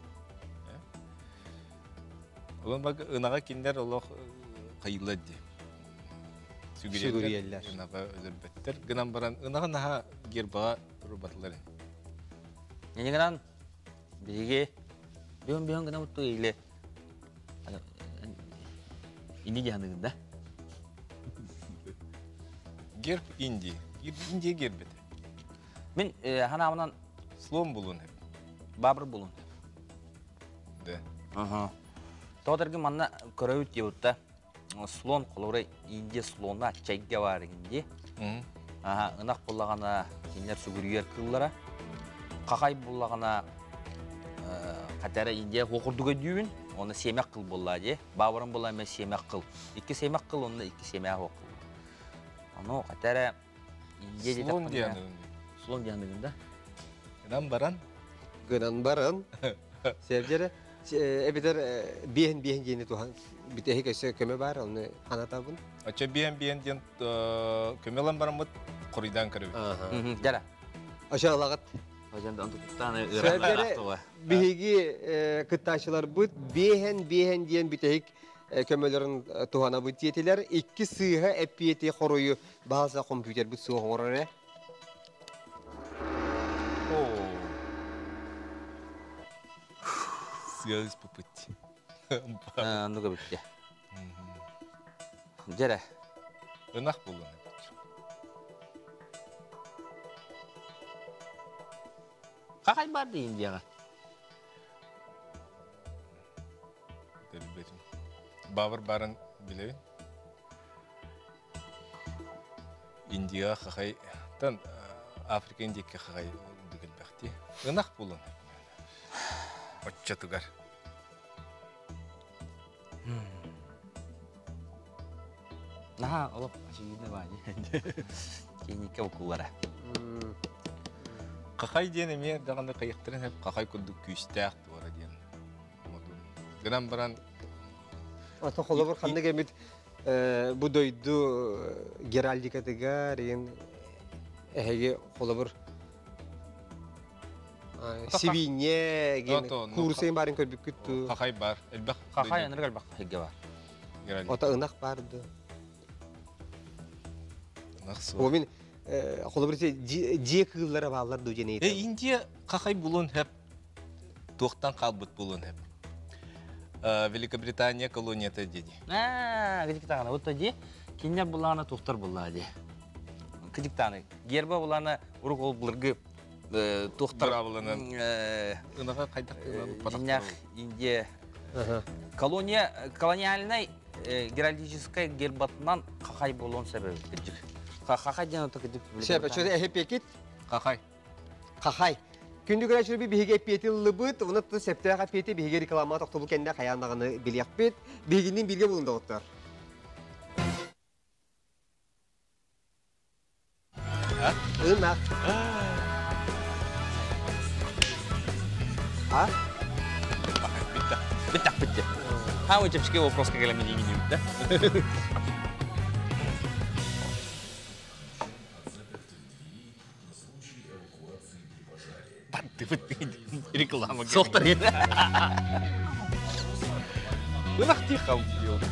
B: Олон баг ынаҕа кинилэр олох хайыллар дии. Сүгүрүйэллэр. Ынаҕы өлөрбөттөр. Гынан баран ынаҕы наһаа гербаҕа турбатылар.
C: Инигинан биһиги бүөн-бүөн гына утту или Инди диһаныгын да?
B: Герб Индии. Индия гербете.
C: Мин ханаабынан
B: слон булун.
C: Бабр булун.
B: Да.
C: Ага. Тоҕо манна көрөбүт диэбитта слон холобура Индия слона чайга бар Индия. Аха, ынах буллаҕына кинилэр сүгүрүйэр кыыллара. Хахай буллаҕына хатара Индия курдук өйдүүбүн. Оны сиэмэх кыл буолла дии. Баабырын буолла эмэ сиэмэх кыл. Икки сиэмэх кыл, онно икки сиэмэх кыл. Ону хатара Индия
B: Слон диэн.
C: Слон диэн да.
B: Гынан баран.
A: Гынан баран. Севдере эбитер биэһин биэһин диэни туһан бүтэһик өссө көмө бар, оны ханатабын.
B: Очо биэһин биэһин диэн көмө ылан бараммыт хоруйдаан көрөбүт.
C: Дара.
A: Ошо алагат. Биһиги кыттааччыларбыт биэһэн биэһэн диэн бүтэһик көмөлөрүн туһанабыт диэтилэр. Икки сыыһа эппиэти хоруйу баһалса компьютербит суох оҥорор ээ.
B: Сыалыс пупут.
C: Ну-ка бүтте. Дьэрэ.
B: Ынах буллун.
C: Хахай бар да Индияға?
B: Билбетим. Бабыр барын билебин. Индия хахай тан Африка Индикке хахай дүгелбэхти. Ынах булун. Отчатыгар.
C: Наха олоп очевидно баани. Кейникке укуллара.
B: Хахай диэн эмиэ даҕаны хайыхтарын хеп хахай курдук күүстээх туора диэн. Гынан баран
A: Ото холобур ханнык эмит бу дойду геральдикатыгар ен эһиги холобур сибиинье ген куурсайын барын көрбүккүт ту.
B: Хахай бар. Элбэх.
C: Хахай анырык элбэх хахайга бар.
A: Ото ынах барды.
B: Ынах суох.
A: Мин холобур дьиэ кыыллара бааллар ду диэн
B: Э Индия хахай булун хеп туохтан хаалбыт булун хеп. Великобритания колонията диди.
C: Аа, кыдьыктаҕына вот ди кинилэр булаана туохтар буллаа ди. Кыдьыктааны герба булаана урук ол былыргы туохтар
B: Быраабыланан ынаҕа хайдах
C: дьиҥнээх Индия колония колониальнай геральдическай гербатынан хахай буолуон сөбө кыдьык. Хахай диэн ото кыдьык.
A: Сөп, чө эһэпиэкит?
B: Хахай.
A: Хахай. Күндү көрөөччүлэр биһиги эппиэти ыллыбыт, уна тус септөөх эппиэти биһиги реклама тохтобул кэннэ хайаан даҕаны билиэхпит. Биһигинниин бииргэ булун доҕоттор. Ынах. А?
C: Бүттэх бүттэ. Ха, чепчики вопрос кэлэмин иҥин да.
B: Реклама.
C: Соқтар
B: Ынах тихо убьет.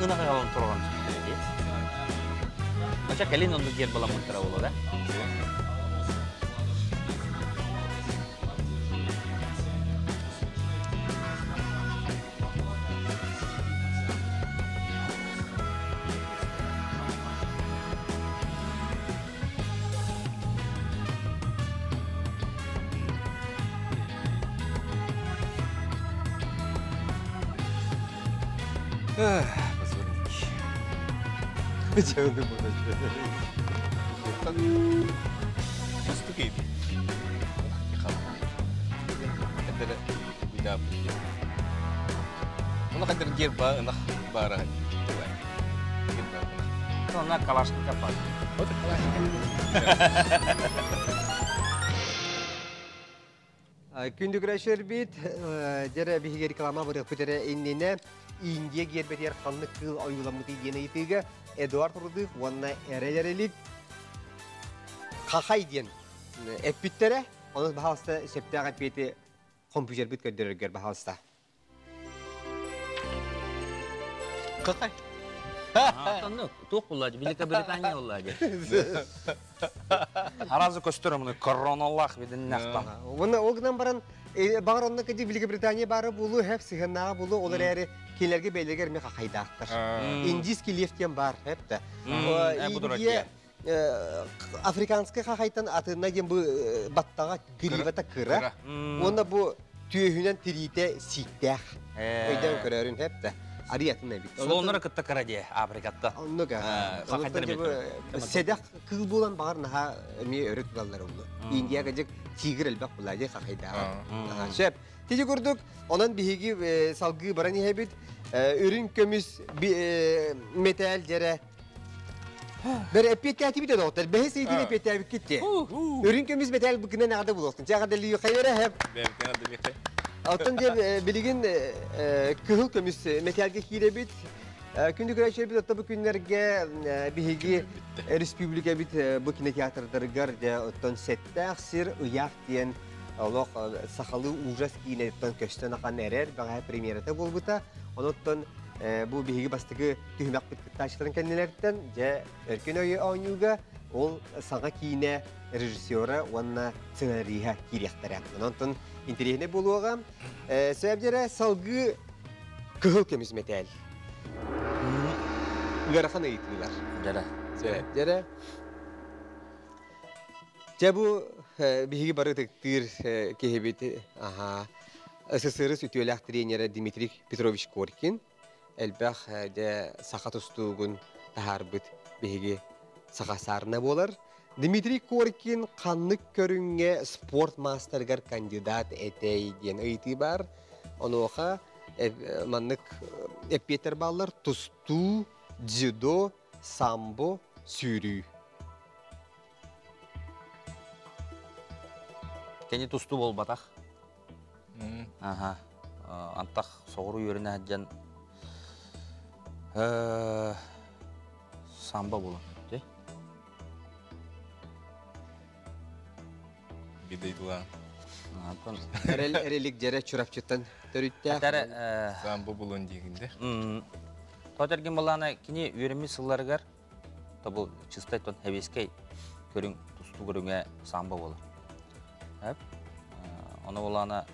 C: Ынах алан турган. Ача кэлин онну гер баламыттара боло да?
A: Дьэ,
B: Устук эбит. Хаддара уйдаап. Уна хаддар герба ынах бара. Герба ынах.
C: Она калашников бар.
B: Вот калашников.
A: Күндү көрөөччүлэрбит, дьэрэ биһиги реклама барыахпыт эрэ иннинэ Индия гербэтигэр ханнык кыыл ойууламмытый диэн ыйытыыга Эдуард Рудых уонна Эрэл Эрэлик Хахай диэн эппиттэрэ. Онон баһаалыста сөптөөх эппиэти компьютербит көрдөрөргөр баһаалыста.
B: Какай?
C: Оннук, туох булла Великобритания булла Аразы көстөр мұны короналлах бидиннахтан.
A: Оны ол гынан баран бағар онна кеди Великобритания бары булу хеп сыһыннааҕа булу ол эрээри кинилэргэ бэйлэгэр ме хахайдаахтар. Индийский лев диэн бар хеп да. Индия африканскай хахайтан атына диэн бу баттаҕа гривата кыра. Уонна бу түөһүнэн тириитэ сииктээх. Өйдөөн көрөрүн хеп да. Ариятын эбит.
C: Слоннары кытта кыра дии Африкатта.
A: Оннук. Сэдэх кыл буолан бағар наха эмиэ өрө туталлар улу. Индия кыдьык тигр элбэх була дии хахайдааҕа. Сөп. Тиги курдук, онон биһиги салгыы баран иһэбит. Үрүҥ көмүс металл дьэрэ Бер эппиэттээти доҕоттор. Бэһис ыйытын эппиэттээбиккит те. Үрүҥ көмүс металл быкынан аҕада булуохтун. Чаҕа дэлии хайара хэп. Оттон дьэ билигин кыһыл көмүс металлга киирэбит. Күндү көрөөччүлэрбит отто бу күннэргэ биһиги республикабит бу кинотеатрдарыгар дьэ оттон сэттээх сир ыйаах диэн олох сахалыы ужас киинэттэн көстөн ахан эрэр бэҕэһээ премьерата буолбута. Онуттан бу биһиги бастакы түһүмэхпит кыттааччыларын кэннилэриттэн дьэ өркөн өйө оонньууга ол саҥа киинэ режиссера уонна сценариһа киириэхтэрэ. Онон интэриэһинэй буолуоҕа. Сөбдэрэ салгыы кыһыл көмүс мэтээл. Ыарахан ыйытыылар.
C: Дьэрэ.
A: Сөбдэрэ. Дьэ бу биһиги бары ытыктыыр киһибит аха СССР үтүөлээх тренерэ Дмитрий Петрович Коркин элбэх дьэ саха тустуугун таһаарбыт биһиги саха саарына буолар. Дмитрий Коркин ханнык көрүҥҥэ спорт маастарыгар кандидат этэй диэн ыйытыы баар. Онуоха маннык эппиэттэр бааллар тустуу, дзюдо, самбо, сүүрүү.
C: Кини тустуу буолбатах. Аха. Антах соҕуруу үөрэнэ сылдьан самбо буолан өттө.
B: Бидейтула.
C: Антон
A: Эрэл эрэлик дьэрэ Чурапчыттан төрүттээх.
B: Самбо булун диигинде.
C: Тотерген балана кини үөрэммит сылларыгар тобул чистай тон хэбискэй көрүҥ тустуу көрүҥэ самбо буолар. Эп. Оны болана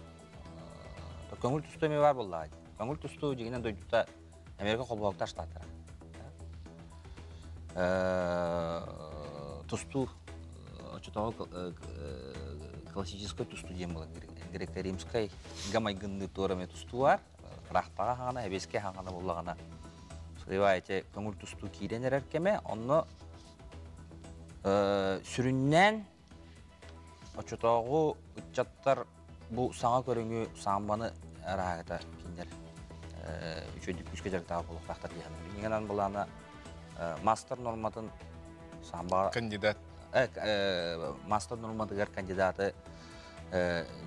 C: көҥүл тустуу эми бар буоллаҕа. Көҥүл тустуу дьигинэн дойдута Америка холбоһуктаах штаттара. Тустуу оччотооҕу классическай тустуу диэн буолар. Греко-римскай гамайгынныы туора эмэ тустуу бар. Ыраахтаҕа хаҕана, эбиэскэй хаҕана буоллаҕына сливаете көҥүл тустуу киирэн эрэр кэмэ. Онно сүрүннээн оччотооҕу ыччаттар бу саҥа көрүҥү саамбаны арааһыта кинилэр үчүгэйдик күүскэ дьарыктаах буолуохтаахтар дии саныыбын. Иннинэн былаана мастер норматын самба
B: кандидат
C: мастер норматыгар кандидаты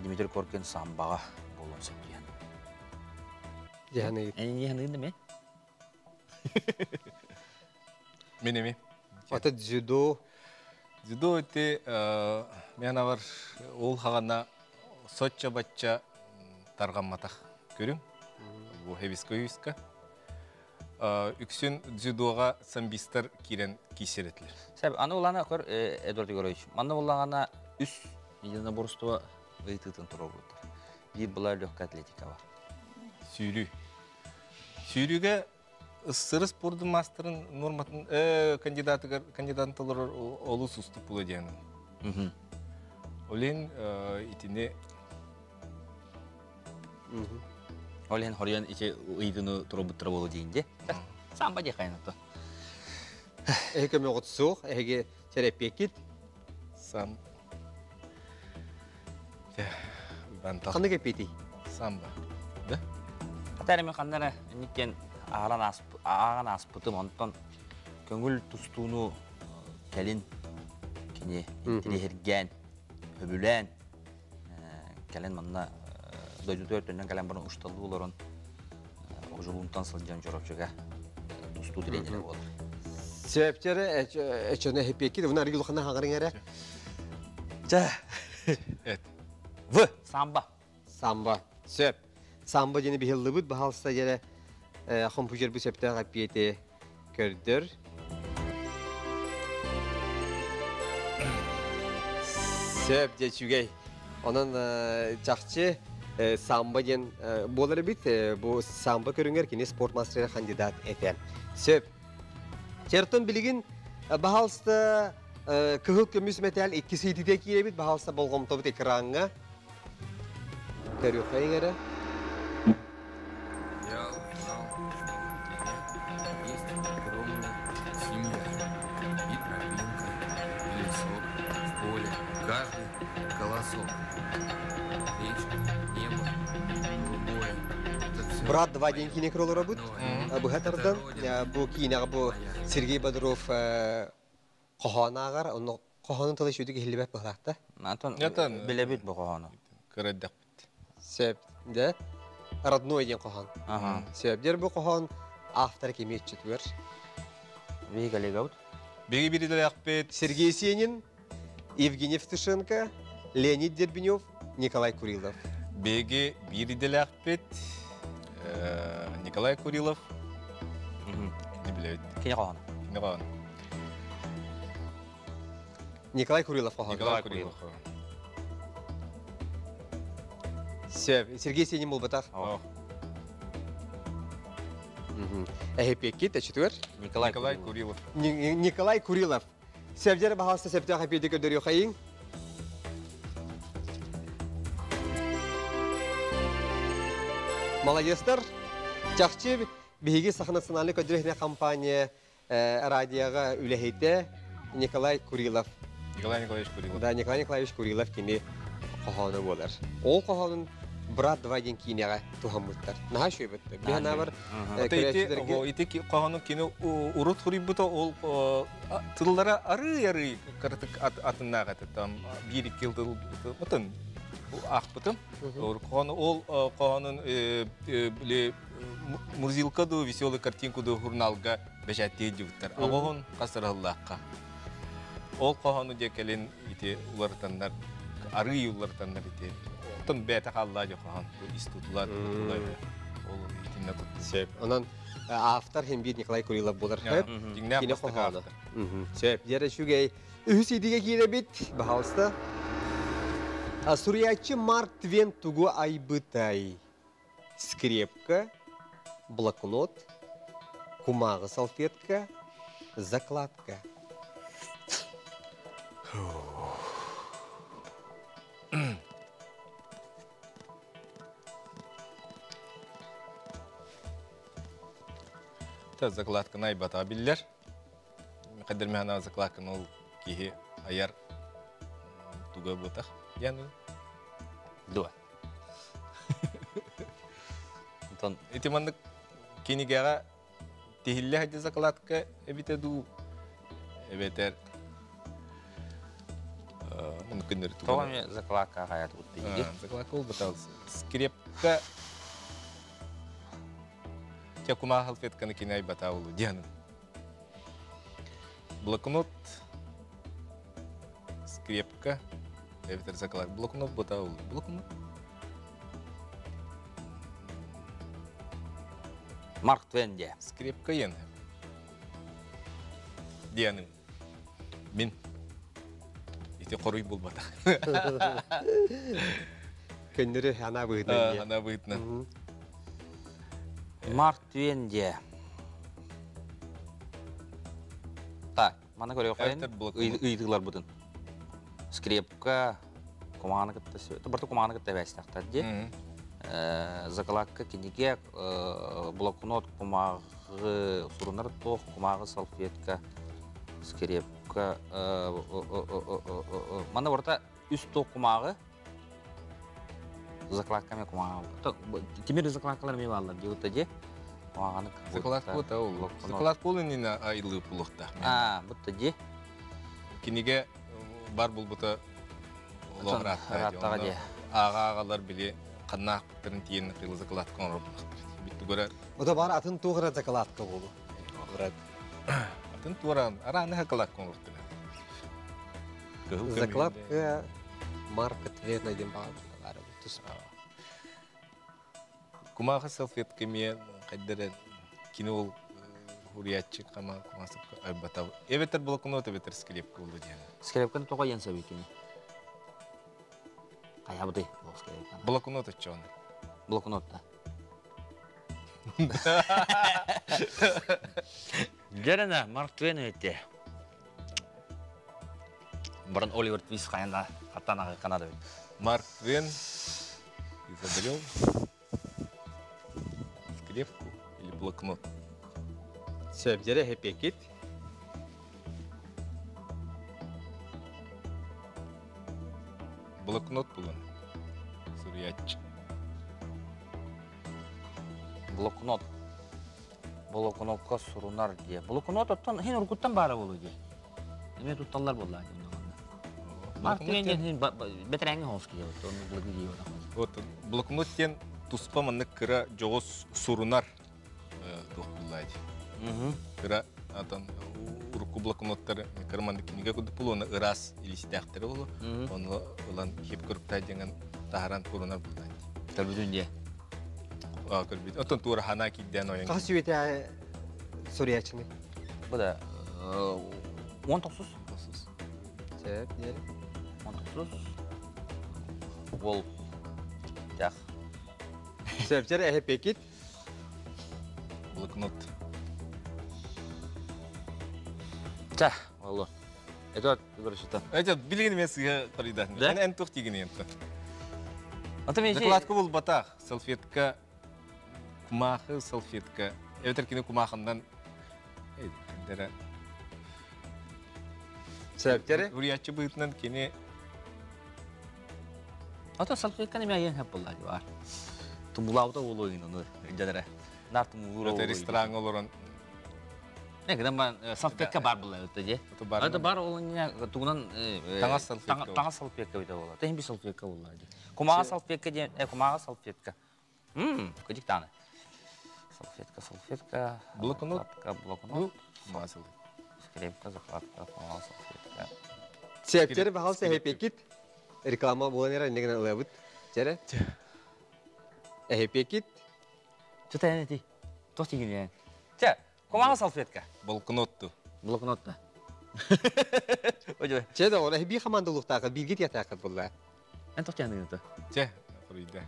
C: Дмитрий Коркин самбаҕа буолуон сөп диэн.
A: Дьаһаныйыт.
C: Эн дьаһаныйын да
B: Мен эми.
A: Ата дзюдо.
B: Дзюдо ити мен авар ол хаҕана соччо-бачча тарҕамматах көрүҥ. Бу хевиска үйүскэ. Үксүн дзюдоға самбистар киирэн киисэр этилэр.
C: Сәб, аны улана көр Эдуард Егорович, манна буллаҕана үс единоборство ыйытыытын туруорбуттар. Биир была легкая атлетика бар.
B: Сүүрүү. Сүүрүүгэ СССР спордун маастарын норматын кандидатыгар кандидатын толорор олус устук була диэн. Олен итини
C: Ол иһин хоруйан ити ыйдыны туруорбуттара буолуо диин дии. Самба дии хайнатта.
A: Эһи көмөҕүт суох, эһиги сэрэппиэккит.
B: Сам.
A: Ханнык эппиэтий?
B: Самба. Да?
C: Хата мен ханна эрэ инниккен ааҕан ааспытым, онтон көҥүл тустууну кэлин кини интириэһиргээн, сөбүлээн кэлин манна дойдутугар төннөн кэлэн баран ушталлыы олорон ожулуунтан сылдьан Чорочуга тустуу тренерэ буолар.
A: Сөптөрө эчөне хеппиэкки, уна аргылухана хаҕарың эрэ. Чэ.
B: Эт.
C: В. Самбо.
A: Самбо. Сөп. Самбо диэни биһиллибит баһалса дьэрэ компьютер бу сөптөөх эппиэти көрдөр. Сөп дьэ үчүгэй. Онон чахчы самбо диэн буолар эбит. Бу самбо көрүҥэр кини спорт мастера кандидат этэ. Сөп. Чертон билигин баһалста кыһыл көмүс мэтээл иккис ыйытыыта киирэбит. Баһалста болҕомтобут экраҥҥа. Көрүөххэ эрэ.
D: Я узнал, что у меня есть огромная семья. И тропинка, и лесок, в поле, каждый колосок. Речка, небо, голубое. Это всё
A: Брат 2 диэн киинэ көрө олоробут.
D: родное.
A: Быһа
D: Это
A: тардан
D: родина
A: бу киинэҕэ бу
D: моя.
A: Сергей Бодров хоһоон ааҕар, онно хоһоонун тыла үчүгүйдүк иһиллибэт быһалаахта.
C: Антон
B: Ятан
C: билэбит бу хоһоону.
B: Кыраддахпыт.
A: Сөп, да? Родной диэн хоһоон.
C: Ага.
A: Сөп. Дер бу хоһоон автор кими иччитигэр?
C: Биһиги коллегабыт.
B: Биги бирилээхпит.
A: Сергей Сенин, Евгений Евтушенко, Леонид Дербенев, Николай Курилов.
B: Биги бирилээхпит. Николай Курилов. Не билэбит.
C: Кини хоһооно.
B: Кини хоһоон.
A: Николай Курилов хоһоон.
B: Николай Курилов.
A: Сөп. Сергей Сенин булбатах.
B: О.
A: Эһипиэккит эчитигэр?
C: Николай
B: Николай
C: Курилов.
B: Курилов.
A: Николай Курилов. Севдер баһалста септөөх эпиэти көрдөрүөхайың. Молодецтар. Чахчы биһиги Саха национальный көрдөрүөхне компания радиоға үлэһитэ Николай Курилов.
B: Николай Николаевич Курилов.
A: Да, Николай Николаевич Курилов кини хоһооно буолар. Ол хоһоонун «Брат 2» диэн киинэҕэ туһаммыттар. Наһаа үчүгэй Биһанабар
B: Ити хоһоону кини урут хуруйбута ол тыллара арый-арый кыратык атыннаах этэ. Там биир-икки тыл отын аахпытым. Хоһоону ол хоһоонун Мурзилка ду веселый картинку ду журналга бэчээттии дьыбыттар. Оҕоһун хасыраллаахха. Ол хоһоону дьэ кэлин ити уларытаннар, арый уларытаннар ити. Оттон бэйэтэ хааллаа дьэ хоһоон. Бу ис тутулар, ол итиннэ тутту.
A: Сөп. Онон автор хем биир Николай Курилов буолар. Сөп.
B: Дьиҥнээх
A: Кини
B: бастакы
A: хоһооно.
B: автор.
A: Сөп. Дьэ үчүгэй. Үһүс идигэ киирэбит. Баһалыста. Суруйааччы Марк Твен тугу айбытай? Скрепка, блокнот, кумааҕы салфетка, закладка.
B: Та закладканы айбата биллэр. Қадір механа закладканы ол киһи айар туга бутах. Яны.
C: Дуа. Антон
B: Ити маннык кинигеҕэ тиһиллэ хадьы закладка эбите дуу эбэтэр муну күннөр
C: тоҕо эмиэ закладка хаят утты
B: Закладка ол бутал скрепка Те кумаа салфетканы кини айбата улу дианын. Блокнот, скрепка, эбэтэр закладка. Блокнот бута улу. Блокнот.
C: Марк Твен дии.
B: Скрепка ен. Дианын. Мин. Ити хоруй булбатах.
A: Көннөрү ана быһытынан.
B: Ана быһытынан.
C: Марк Твен дии. Так, мана көрүөххэ ыйытыыларбытын. Скрепка, кумааны кытта барыта кумааны кытта эбээстэхтэр дии. Закладка кинигэ, блокнот, кумааҕы сурунар туох, кумааҕы салфетка, скрепка. Манна барыта үс туох кумааҕы, закладка эмиэ кумааҕы. Тимир закладкалар эмиэ бааллар дии бутта дии. Кумааҕаны
B: Закладка бута ол. Закладка ол иннинэ айылыы булуохтаах.
C: А, бутта дии.
B: Кинигэ бар булбута
C: Ырааттаҕа дии.
B: Ааҕа-ааҕалар били ханнаахпыттарын тиийэн кыылы закладка оҥорбутахтар. Бүттүгөрө
A: Ото бар атын туох закладка болу.
B: Атын туоран арааны закладка оҥорбуттар.
A: Закладка. Марк Твена диэн баҕар баар туспа.
B: Кумааҕы салфетка эмиэ хайдара кини ол хуруйааччы хама кумаасык айбатав. Эбэтэр блокнот, эбэтэр скрепка болду диэн.
C: Скрепканы тоҕо иэн сабый кини? Хайабыты ол скрепканы.
B: Блокнот оччоон.
C: Блокнотта. Дьэрэнэ, Марк Твен өтте. Баран Оливер Твист хайанда хаттан аҕы Канада бит.
B: Марк Твен изобрел скрепку или блокнот.
A: Сөп, дьэрэ эппиэккит.
B: Блокнот булан. Суруйааччы.
C: Блокнот. Блокнотка сурунар дии. Блокнот оттон хин урукуттан баара буолуо дии. Эмиэ тутталлар буоллаа дии онно. Марк Твен диэн хин бэтэрээҥҥи хоҥус киһи вот онну былыргы киһи
B: Вот блокнот диэн туспа маннык кыра дьоҕус сурунар туох буллаа дии. Кыра атан урукку блокноттар кыра маннык кинигэ курдук буолуо, оны ыраас илистээхтэрэ буолуо. Ону ылан хип кырыптай диэн таһаран курунар буллаа дии.
C: Көрбүтүн дии.
B: Көрбүт. Оттон туора ханаа киирдээн ойон.
A: Хас үйэтэ суруйааччыны?
C: Бу да 19.
B: Тохсус.
A: Сөп, диэри.
C: 19. Ол тях.
A: Сөп, дьэрэ эппиэккит.
B: Блокнот.
C: Ча, олу. Это короче-то.
B: Это билигин мен сыга қарыйдатын.
C: Да?
B: Эн эн тух тигин ентен.
C: Ата мен
B: Закладка был батах, салфетка, кумахы салфетка. Эбэтэр кини кумахындан дәрә
A: Сөп, дьэрэ.
B: Уруйааччы быһыытынан кини
C: Ата салфетканы мен айан хап болла бар. Тумулаабыта болу ойын оны жадара. Нар тумулуур
B: өтө ресторан олорон
C: Не, когда мен салфетка бар була өтө же.
B: Ото бар.
C: Это бар ол не тугунан
B: Таҥас салфетка.
C: Таҥас салфетка бите бола. Тehen би салфетка болла. Кумага салфетка ден, кумага салфетка. Кыдик таны. Салфетка, салфетка.
B: Блокнот.
C: Закладка, блокнот.
B: Масыл.
C: Скрепка, закладка, кумага салфетка.
A: Сөп, дьэрэ баҕалса эппиэккит. Реклама буолан эрэ иннигин ылабыт. Дьэрэ. Эппиэккит.
C: Что-то я не Тос тигин Чэ, кумага салфетка.
B: Блокнотту.
C: Блокнотта. Ой,
A: Чэ да, ол би хамандылыктаахы билгит ятаахыт булла.
C: Эн тох тяны это.
B: Че, буруйда.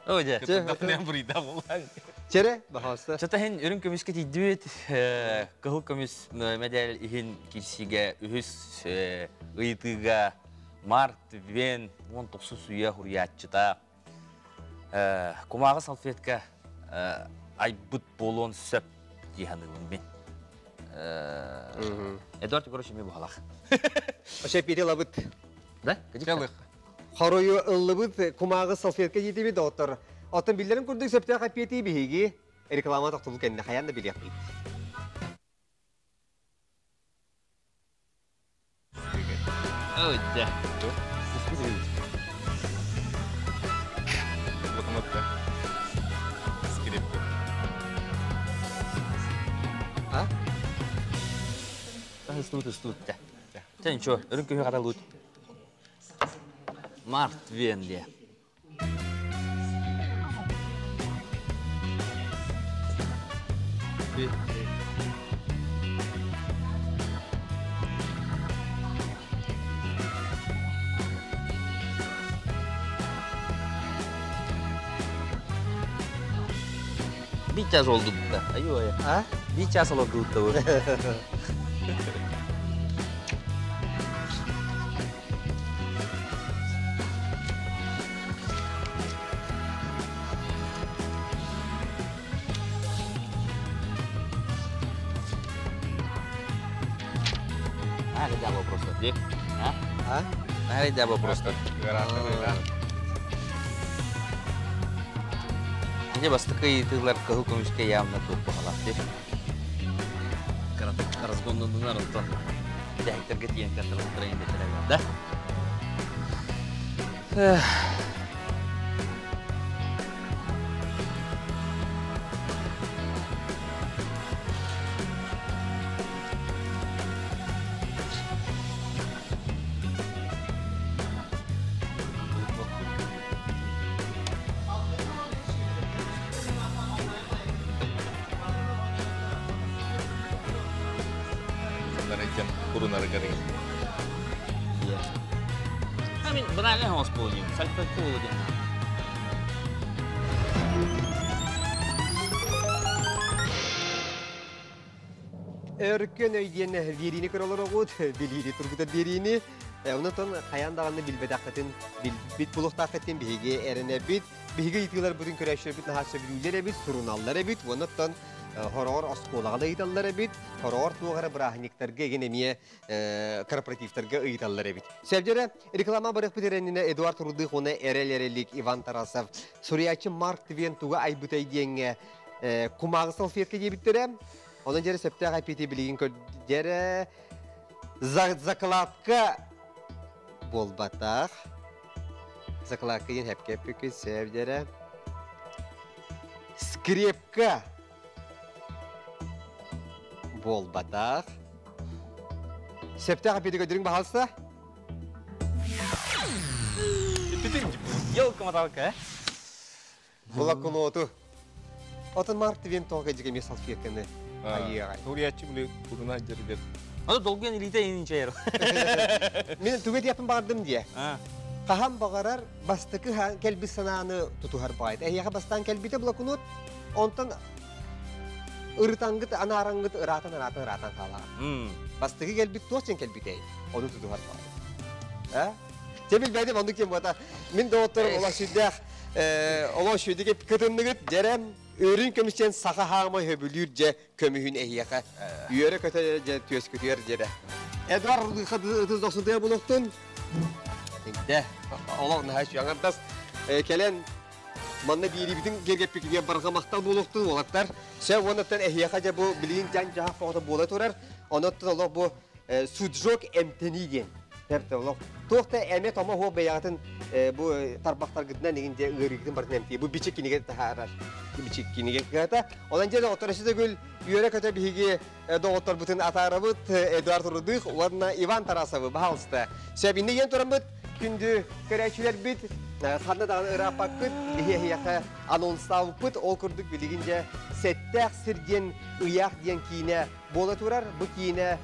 C: Ой,
A: Чэ,
B: Кытырдахны буруйда булан.
A: Чэрэ, баҕалса.
C: Чата хин үрүн көмүскэ тиийдибит, кыһыл көмүс медаль иһин кирсигэ үһүс ыйытыыга Марк Твен 19 үйэ хуруйааччыта. Кумааҕы салфетка айбыт буолуон сөп дии саныыбын мин. Эдуард Егорович эмиэ буһалах.
A: Ошо пири лабыт.
C: Да?
B: Чалых.
A: Хорою ыллыбыт кумааҕы салфетка диэтибит доҕоттор. Оттон биллэрин курдук сөптөөх эппиэти биһиги реклама тохтобул кэннэ хайаан да билиэхпит.
C: Ой, да.
B: Блокнотта. Скрепка.
A: А?
C: Стут, стут, да. Чэ, ничего, үрүн көмүс хаталут. Марк Твен де. Bir час oldu da. Ayı ой.
A: А?
C: Bir час oldu da bu. А, это просто. Где? А?
A: А?
C: А, это просто. Где бастыкы тылар кыһыл көмүскэ явно туох баҕалаах дии. Каратык разгоннунунар онтон. Дәһектерге тиен каттырылтыра инде да?
B: дьарыгы.
C: Мен банально хос болдым. Сальпетка болду.
A: Өркөн өй диэн биэриини көрө олороҕут, билиини тургутар биэриини. Онон хайаан даҕаны билбэтэххитин билбит булуохтааххытын биһиги эрэнэбит. Биһиги ыйытыыларбытын көрөөччүлэрбит наһаа сөбүлүүллэр эбит, суруналлар эбит, уонна хороҕор оскуолаҕа да ыйыталлар эбит, хороҕор туох эрэ бырааһынньыктарга игин эмиэ корпоративтарга ыйыталлар эбит. Сөбдөрө реклама барыахпыт эрэннинэ Эдуард Рудых уонна Эрэл Эрэлик Иван Тарасов суруйааччы Марк Твен туга айбытай диэҥҥэ кумааҕы салфетка диэбиттэрэ. Онон дьэрэ сөптөөх эпити билигин көрдөрө закладка буолбатах. Закладка диэн хэпкэ эппиккин сөп дьэрэ. Скрепка буолбатах. Сөптөөх эпити көрдөрүҥ баһалса.
C: Елка-моталка, э?
A: Блокноту. Отон Марк Твен тоҕо дьигэ салфетканы айыаҕай.
B: Суруйааччы били курuna дьэрбет.
C: Аны долгуйан илиитэ иһин чайар.
A: Мен туга диэппин баҕардым диэ. Хаһан баҕарар бастакы кэлбит санааны тутуһар баайт. Эһиэхэ бастаан кэлбитэ блокнот, онтон ырытангыт, анаарангыт ыраатан ыраатан ыраатан хаалаҕа. Бастакы кэлбит туох дьэн кэлбитэй? Ону тутуһар баайт. Дьэ билбэтим оннук диэн буота. Мин доҕотторум олох сүрдээх олох үчүгэйдик кытынныгыт дьэрэм өрүн көмүстэн саха хаамай хөбүлүүр дьэ көмүһүн эһиэхэ үөрэ көтө дьэ түөскүтүгэр дьэрэ. Эдуард ытыс дохсунтуйа булуктун. Дэ олох наһаа үчүгэй аҥардас кэлэн манна биирибитин киэргэппикигэр барҕа махтал буолуохтун уолаттар. Сэ уоннаттан эһиэхэ дьэ бу билигин дьаҥ дьаһах фото буола турар. Онон олох бу суджок эмтэнии диэн Тэртэ олох туох да эмэ томо хуох бэйэҕитин бу тарбахтаргытынан игин дьэ ыарыыгытын барытын эмтии бу бичик кинигэ таһаарар бичик кинигэ кыһата онон дьэ доҕоттор өссө төгүл үөрэ-көтө биһиги доҕотторбутун атаарабыт Эдуард Рудых уонна Иван Тарасовы баһаалыста сөбүннэ диэн тураммыт күндү көрөөччүлэрбит ханна даҕаны ырааппаккыт биһи эһиэхэ анонстаабыппыт ол курдук билигин дьэ сэттээх сир диэн ыйаах диэн киинэ буола турар. Бу киинэ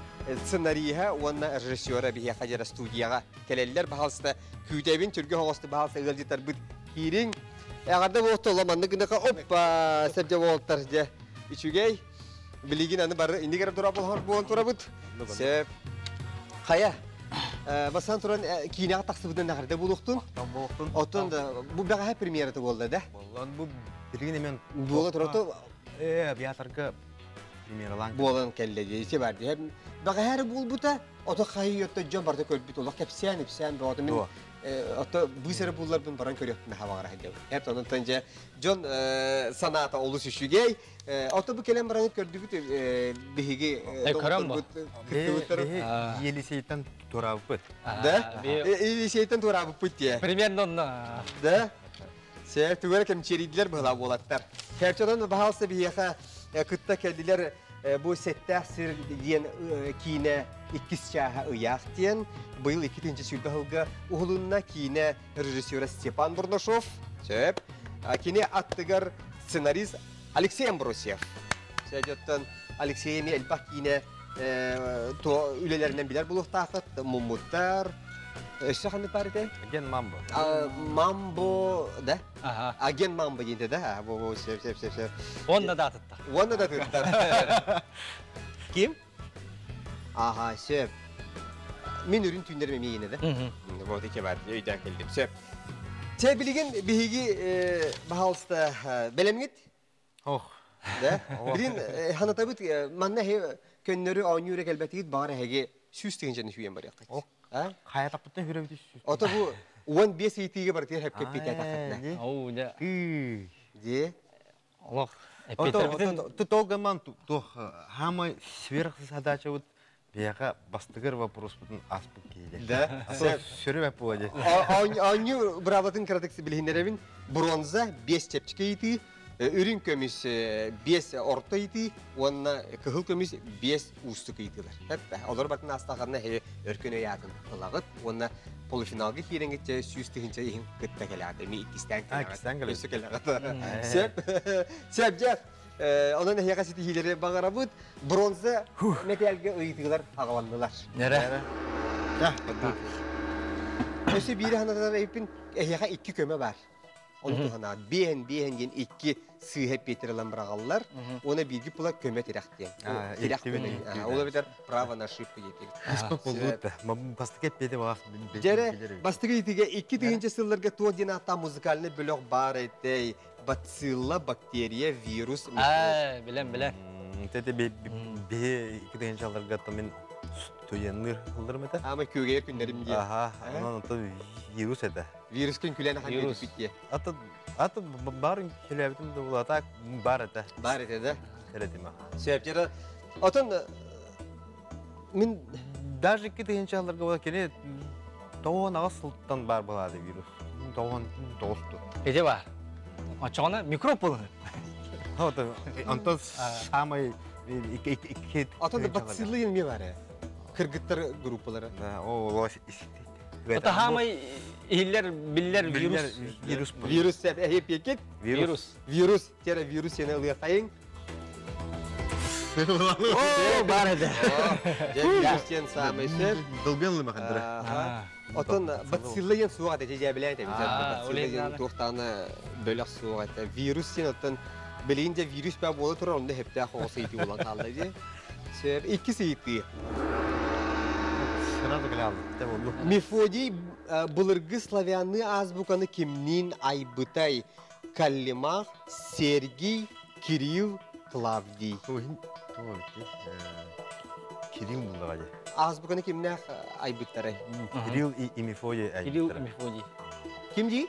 A: сценариһа уонна режиссера биһиэхэ дьара студияҕа кэлэллэр. Баһалыста күүтэбин, түргө оҕосту баһалыста ыалдьыттарбыт киириҥ. Эҕэрдэ буолту маннык гыныха оппа сэрдэ буолтар дьэ үчүгэй. Билигин аны бары иннигэр тура буолан турабыт. Сөп. Хайа, бастан туран киинэҕэ тахсыбытын эҕэрдэ буолуохтун. Оттон бу бэҕэһээ премьерата буолла да?
E: Буоллан бу билигин эмен
A: буола турар.
E: Театрга премьералаан
A: буолан кэллэ дии ити бар дии бэҕэһээр буолбута ото хайы өттө дьон барыта көрбүт олох кэпсээн ипсээн бөҕөтө мин ото быыс эрэ булларбын баран көрүөхпүн наһаа баҕара сылдьабын эп онтон дьэ дьон санаата олус үчүгэй ото бу кэлэн баран көрдүбүт биһиги
C: көрөн
A: кыттыбыттар
E: Елисейтен туораабыппыт
A: да Елисейтен туораабыппыт дии
C: примерно онно
A: да Сэ түгэр кэмчиэрийдилэр быһылаа буолаттар. Кэрчодон баһаалса биһиэхэ кытта кэлдилэр бу сэттээх сир диэн киинэ иккис чааһа ыйаах диэн быйыл 2-сүүрбэ сылга уһулунна киинэ режиссера Степан Бурнашов. Сөп. Кини аттыгар сценарист Алексей Амбросьев. Сөдьөттөн Алексей эми элбэх киинэ үлэлэринэн билэр булуохтаахыт, муммуттар. Өссө ханнык баар этэй?
E: Агент Мамбо.
A: Мамбо, да?
C: Ага.
A: Агент Мамбо диэн да? Бу бу сөп сөп сөп сөп.
C: Уонна да атыттар.
A: Уонна да атыттар. Ким? Ага, сөп. Мин үрүн түүннэрим эмиэ иинэ да? Вот ики бар, өйдөөн кэлдим. Сөп. Чэ, билигин биһиги баһаалыста бэлэмҥит?
E: Ох.
A: Да? Билин ханатабыт манна көннөрү оонньуура кэлбэтигит баҕар эһиги сүүс тыһыынчаны сүүйэн барыаххыт.
E: Хайа таппыттан хүрөбүт сүүс.
A: Ото бу 15 ыйытыыга барытыгар хэпкэ эппиэттээтэххитинэ.
C: Оу, дьэ.
A: Дии.
C: Олох.
E: Ото гаман туох хамай сверхзадача вот биһиэхэ бастыгыр вопроспутун аспыт киһи.
A: Да.
E: Сөрү бэп була дии.
A: Оонньуу быраабатын кыратык билиһиннэрэбин. Бронза 5 чэпчэки ыйытыы, үрүҥ көмүс 5 орто ыйытыы уонна кыһыл көмүс 5 уустук ыйытыылар. Хэппэ. Олор батын астахарна хе өркөн өй аатын ылаҕыт уонна полуфиналга киирэҥҥит 100 тыһыынча иһин кытта кэлэҕит. Эми иккистээн
E: кэлэҕит.
A: Өссө кэлэҕит. Сөп. Сөп дьэ. Онон эһиэхэ ситиһиилэри баҕарабыт. Бронза мэтээлгэ ыйытыылар аҕаланнылар.
C: Нэрэ.
A: Өссө биири санатар эбиппин, эһиэхэ икки көмө бар. Ону туһанаат, биэһэн биэһэн диэн икки сыыһа эппиэттэр ылан быраҕаллар. Уонна биирги пула көмө тирэх диэн. Тирэх көмө. Ол эбэтэр право на ошибку диэтик.
E: Бастакы эппиэти баҕас
A: Дьэрэ, бастакы итигэ 2000 сылларга туох диэн ааттаах музыкальный бөлөх баар этэй? Бацилла, бактерия, вирус, микроб.
C: Аа, билэн, билэн.
E: Тете биһи 2000-ларга мен студенныр ылларым этэ.
A: Ама күөгейер күннэрим диye.
E: Аха, онон онтон вирус этэ.
A: Вирускын күлэн ахан
C: Вирус.
A: бүт диye.
E: Аты аты барын келебитим да булата бар этэ.
A: Бар этэ да.
E: Эретим.
A: Сөп Отон мин
E: Даже 2000-ларга була кини тоҕон аҕыс сылтан бар булады вирус. Тоҕон тоҕусту.
C: Эти бар. Очоҕуна микроб болуһу.
E: Онтон самый икки
A: Отон да бацилла еме бар. Кыргыттар группалары.
E: Да, о, лось
C: Это хамай иһиллэр биллэр вирус.
E: Вирус.
A: Вирус сәп әһеп пекет.
C: Вирус.
A: Вирус, тера вирус сені ылыақайың.
C: О, бар эде.
A: Вирус сен самый сөп.
E: Долбен лымахандыра.
A: Аха. Отон бацилла ен суға дәже жәбілән тәбі.
C: Аа,
A: Бацилла ен
C: олен
A: туқтаны бөлік суға әті. Вирус сен оттон білейінде вирус бә бола тұрар, онда хепті қоғысы ити болан қалды де. Сөп, икки сейті.
E: Сразу глял. Те болду.
A: Мефодий былыргы славяны азбуканы кимнин айбытай Каллимах, Сергий, Кирилл, Клавдий.
E: Кирилл булдыга же.
A: Азбуканы кимнах айбыттары?
E: Кирилл и Мефодий.
C: Кирилл и Мефодий.
A: Ким дей?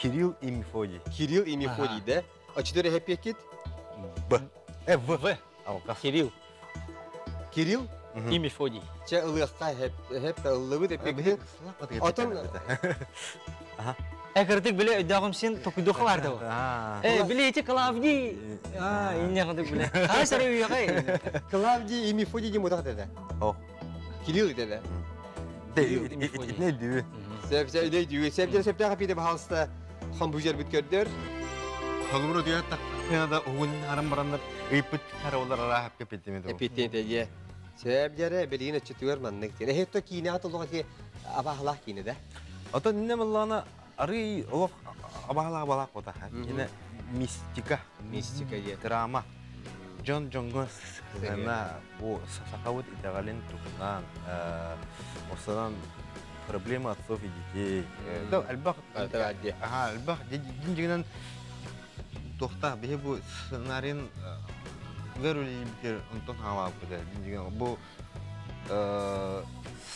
E: Кирилл и Мефодий.
A: Кирилл и Мефодий, да? А четыре хепекет?
E: Б. Э, В.
C: В.
E: Алка.
C: Кирилл
A: Кирилл?
C: и Мефодий.
A: Че ылыққа хеп хеп ылыбы деп пекет. Отон
C: Э, кырдык биле өйдөгүм сен токуйдуха барды. Э, биле эти Клавдий. А, инне кырдык биле. А, сары үйгө.
A: Клавдий и Мефодий дем отақ деді.
E: О.
A: Кирилл деді.
C: Кирилл и Мефодий.
E: Не дүү.
A: Сәп сәп дей дүйе. Сәп сәп сәп тағы пейді бағалыста хан бұжар бүткердер.
E: Холбур дүйә тақпена угун арам барандар ыйпыт караулар ара хапка петтеме.
A: Эпиттен теге. Сәп жәрі білейін өтчі маннык. Хетто кейіне атылуға те абахлах кейіне да.
E: Ото нне маллана ары олох абахала абалак бота. Ине мистика.
A: Мистика е.
E: Драма. Джон Джонго на бу сахавут итагалин тухнан осынан проблема отцов и детей. Да, альбах. Ага, альбах дин тохта бихе бу сценарийн верули битер онтон хава бу дин бу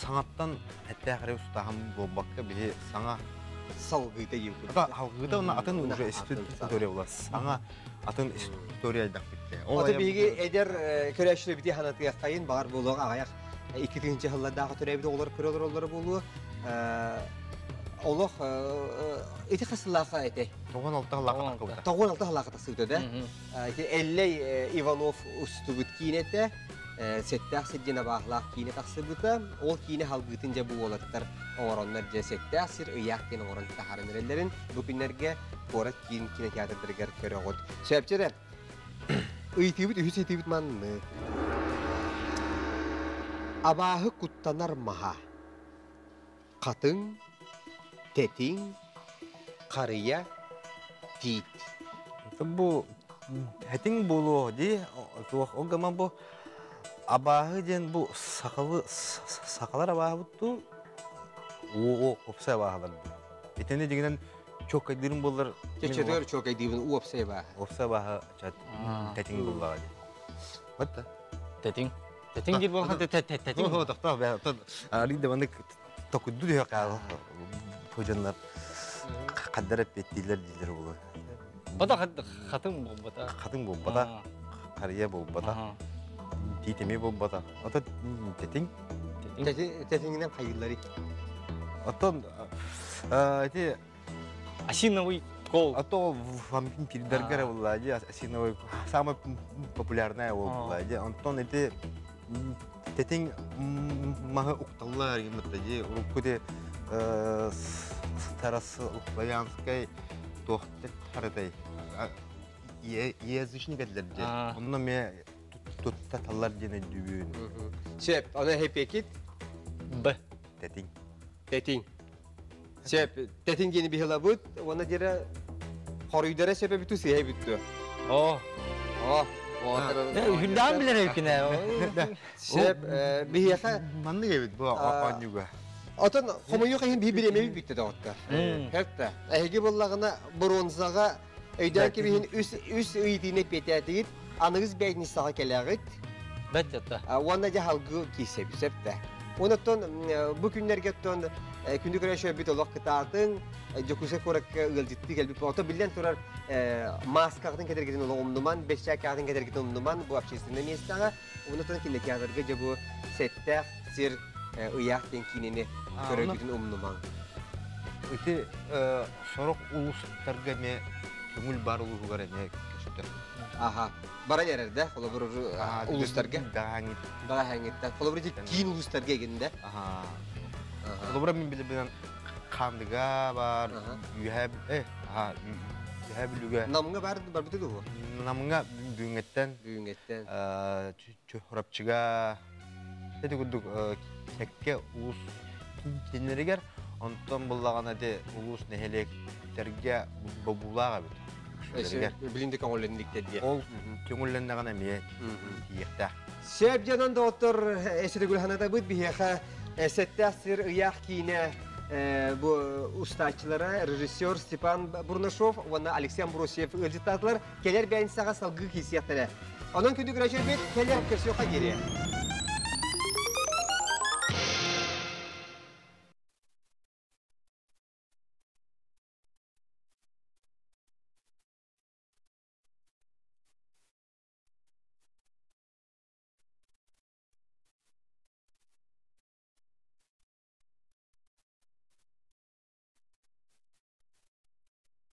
E: саңаттан әттәхре устахам бу бакка бихе саңа
A: Салгыта еп.
E: Ата халгыта уна атын уже история була. Саңа атын история дак битте.
A: Ото биги эдер көрәшле бити ханатыга кайын бар болуга агаяк 2-нче жыллардағы төрәбде олар көрөлөр олар болу. Олох ити хасыллаха эте.
E: 96 лака кылда.
A: 96 лака тасыйды да. Ити Эллей Иванов устубут кинете сеттах сирдена баахлаах киine тахсыбыта, ол киine халгытын же бу олаттар оҥороннор же сеттах сир ыйаах диэн оҥорон таһарын эрэллэрин бу күннэргэ куорат киин кинотеатрдарыгар көрөҕүт. Сөпчерэ ыйтыыбыт үһүс ыйтыыбыт маннык. Абааһы куттанар маһа. Хатыҥ, тэтиҥ, харыйа, тиит.
E: Бу хэтиң болу ди, туох ол гаман бу абааһы диэн бу сахалы сахалар абааһы бутту о опсай абааһылар. Итини дигинен чокайдырым боллар.
A: Чечетөр чокайдыыбын уопсай абааһы.
E: Опсай абааһы чат тэтиң боллар ди. Батта.
C: Тэтиң. Тэтиң диир буолхан тэтиң.
E: О, тохтоо бә. Ары да маны токуйду диye кал. Хожаннар каддар петтилер дилер болар.
C: Бата хатын бата.
E: Хатын бу бата. Хария бу бата. Титеме бу бата. Ата тэтиң.
A: Тэтиңинен хайыллары.
E: Оттон эти
C: Осиновый кол.
E: А то вампирдергер была, осиновый самая популярная была. Антон эти тэтиң маһы укталлар гиммәтәҗи уруккуде Тарас Славянскай туохты харатай. язычник этилэр дьэ. Онно ме туттаталлар диэн өйдүүбүн.
A: Сөп, аны хэпекит?
C: Б.
E: Тэтиҥ.
A: Тэтиҥ. Сөп, тэтиҥ диэни биһилабыт, уонна диэре хоруйдара сөп эбиту сыһа эбитту.
C: О.
A: О.
C: Хүндээн билэр эбиккинэ.
A: Сөп, биһиэхэ
E: маннык эбит бу оонньууга.
A: Отон хомойуох иһин биһи бириэмэбит бүттэ доҕоттор. Херта. Эһиги буллаҕына бронзаҕа өйдөөн кэбиһин үс үс ыйытыыны эппиэтээтигит, аныгыс бээтиниссэҕэ кэлэҕит.
C: Бэт ята.
A: Уонна дьэ халгыы киирсэбит сөп да. Онуттан бу күннэргэ оттон күндү көрөөччү олох кытаатын Дьокуускай куоракка ыалдьыттыы кэлбит. Ото биллэн турар маскаҕытын кэтэргитин олох умнуман, бэччээкэҕитин кэтэргитин умнуман бу общественное местоҕа. Онуттан кинотеатрга дьэ бу сэттээх сир ыйаах диэн киинэни көрөргүтүн умнумаҥ.
E: Ити сорох улуустарга эмиэ көҥүл бар улууһугар эмиэ көстөр.
A: Аха. Баран эрэр да, холобур улуустарга. Даҕаһаҥҥыттан. Холобур ити киин улуустарга эгин да.
E: Аха. Холобура мин билебинэн Хаандыга бар, Үөһээ аха, Үөһээ Бүлүүгэ.
A: Намҥа бар барбыты дуо?
E: Намҥа Бүгүҥҥэттэн.
A: Бүгүҥҥэттэн.
E: Чурапчыга ити курдук кэккэ улуус кииннэригэр, онтон буллаҕына ити улуус нэһилиэктэргэ бобуулаах эбит.
A: Билин де көҥүллэнниктэр диye.
E: Ол көҥүллэннэҕинэ эмиэ тиийиэхтээх.
A: Сөп дьонон доҕоттор эсэтигүл ханатабыт биһиэхэ сэттээх сир ыйаах киинэ бу устааччылара режиссер Степан Бурнашов уонна Алексей Амбросьев ыалдьыттаатылар. Кэлэр бээнсэҕэ салгыы киирсиэхтэрэ. Онон күндү көрөөччүлэрбит кэлэр көрсүөххэ диэри.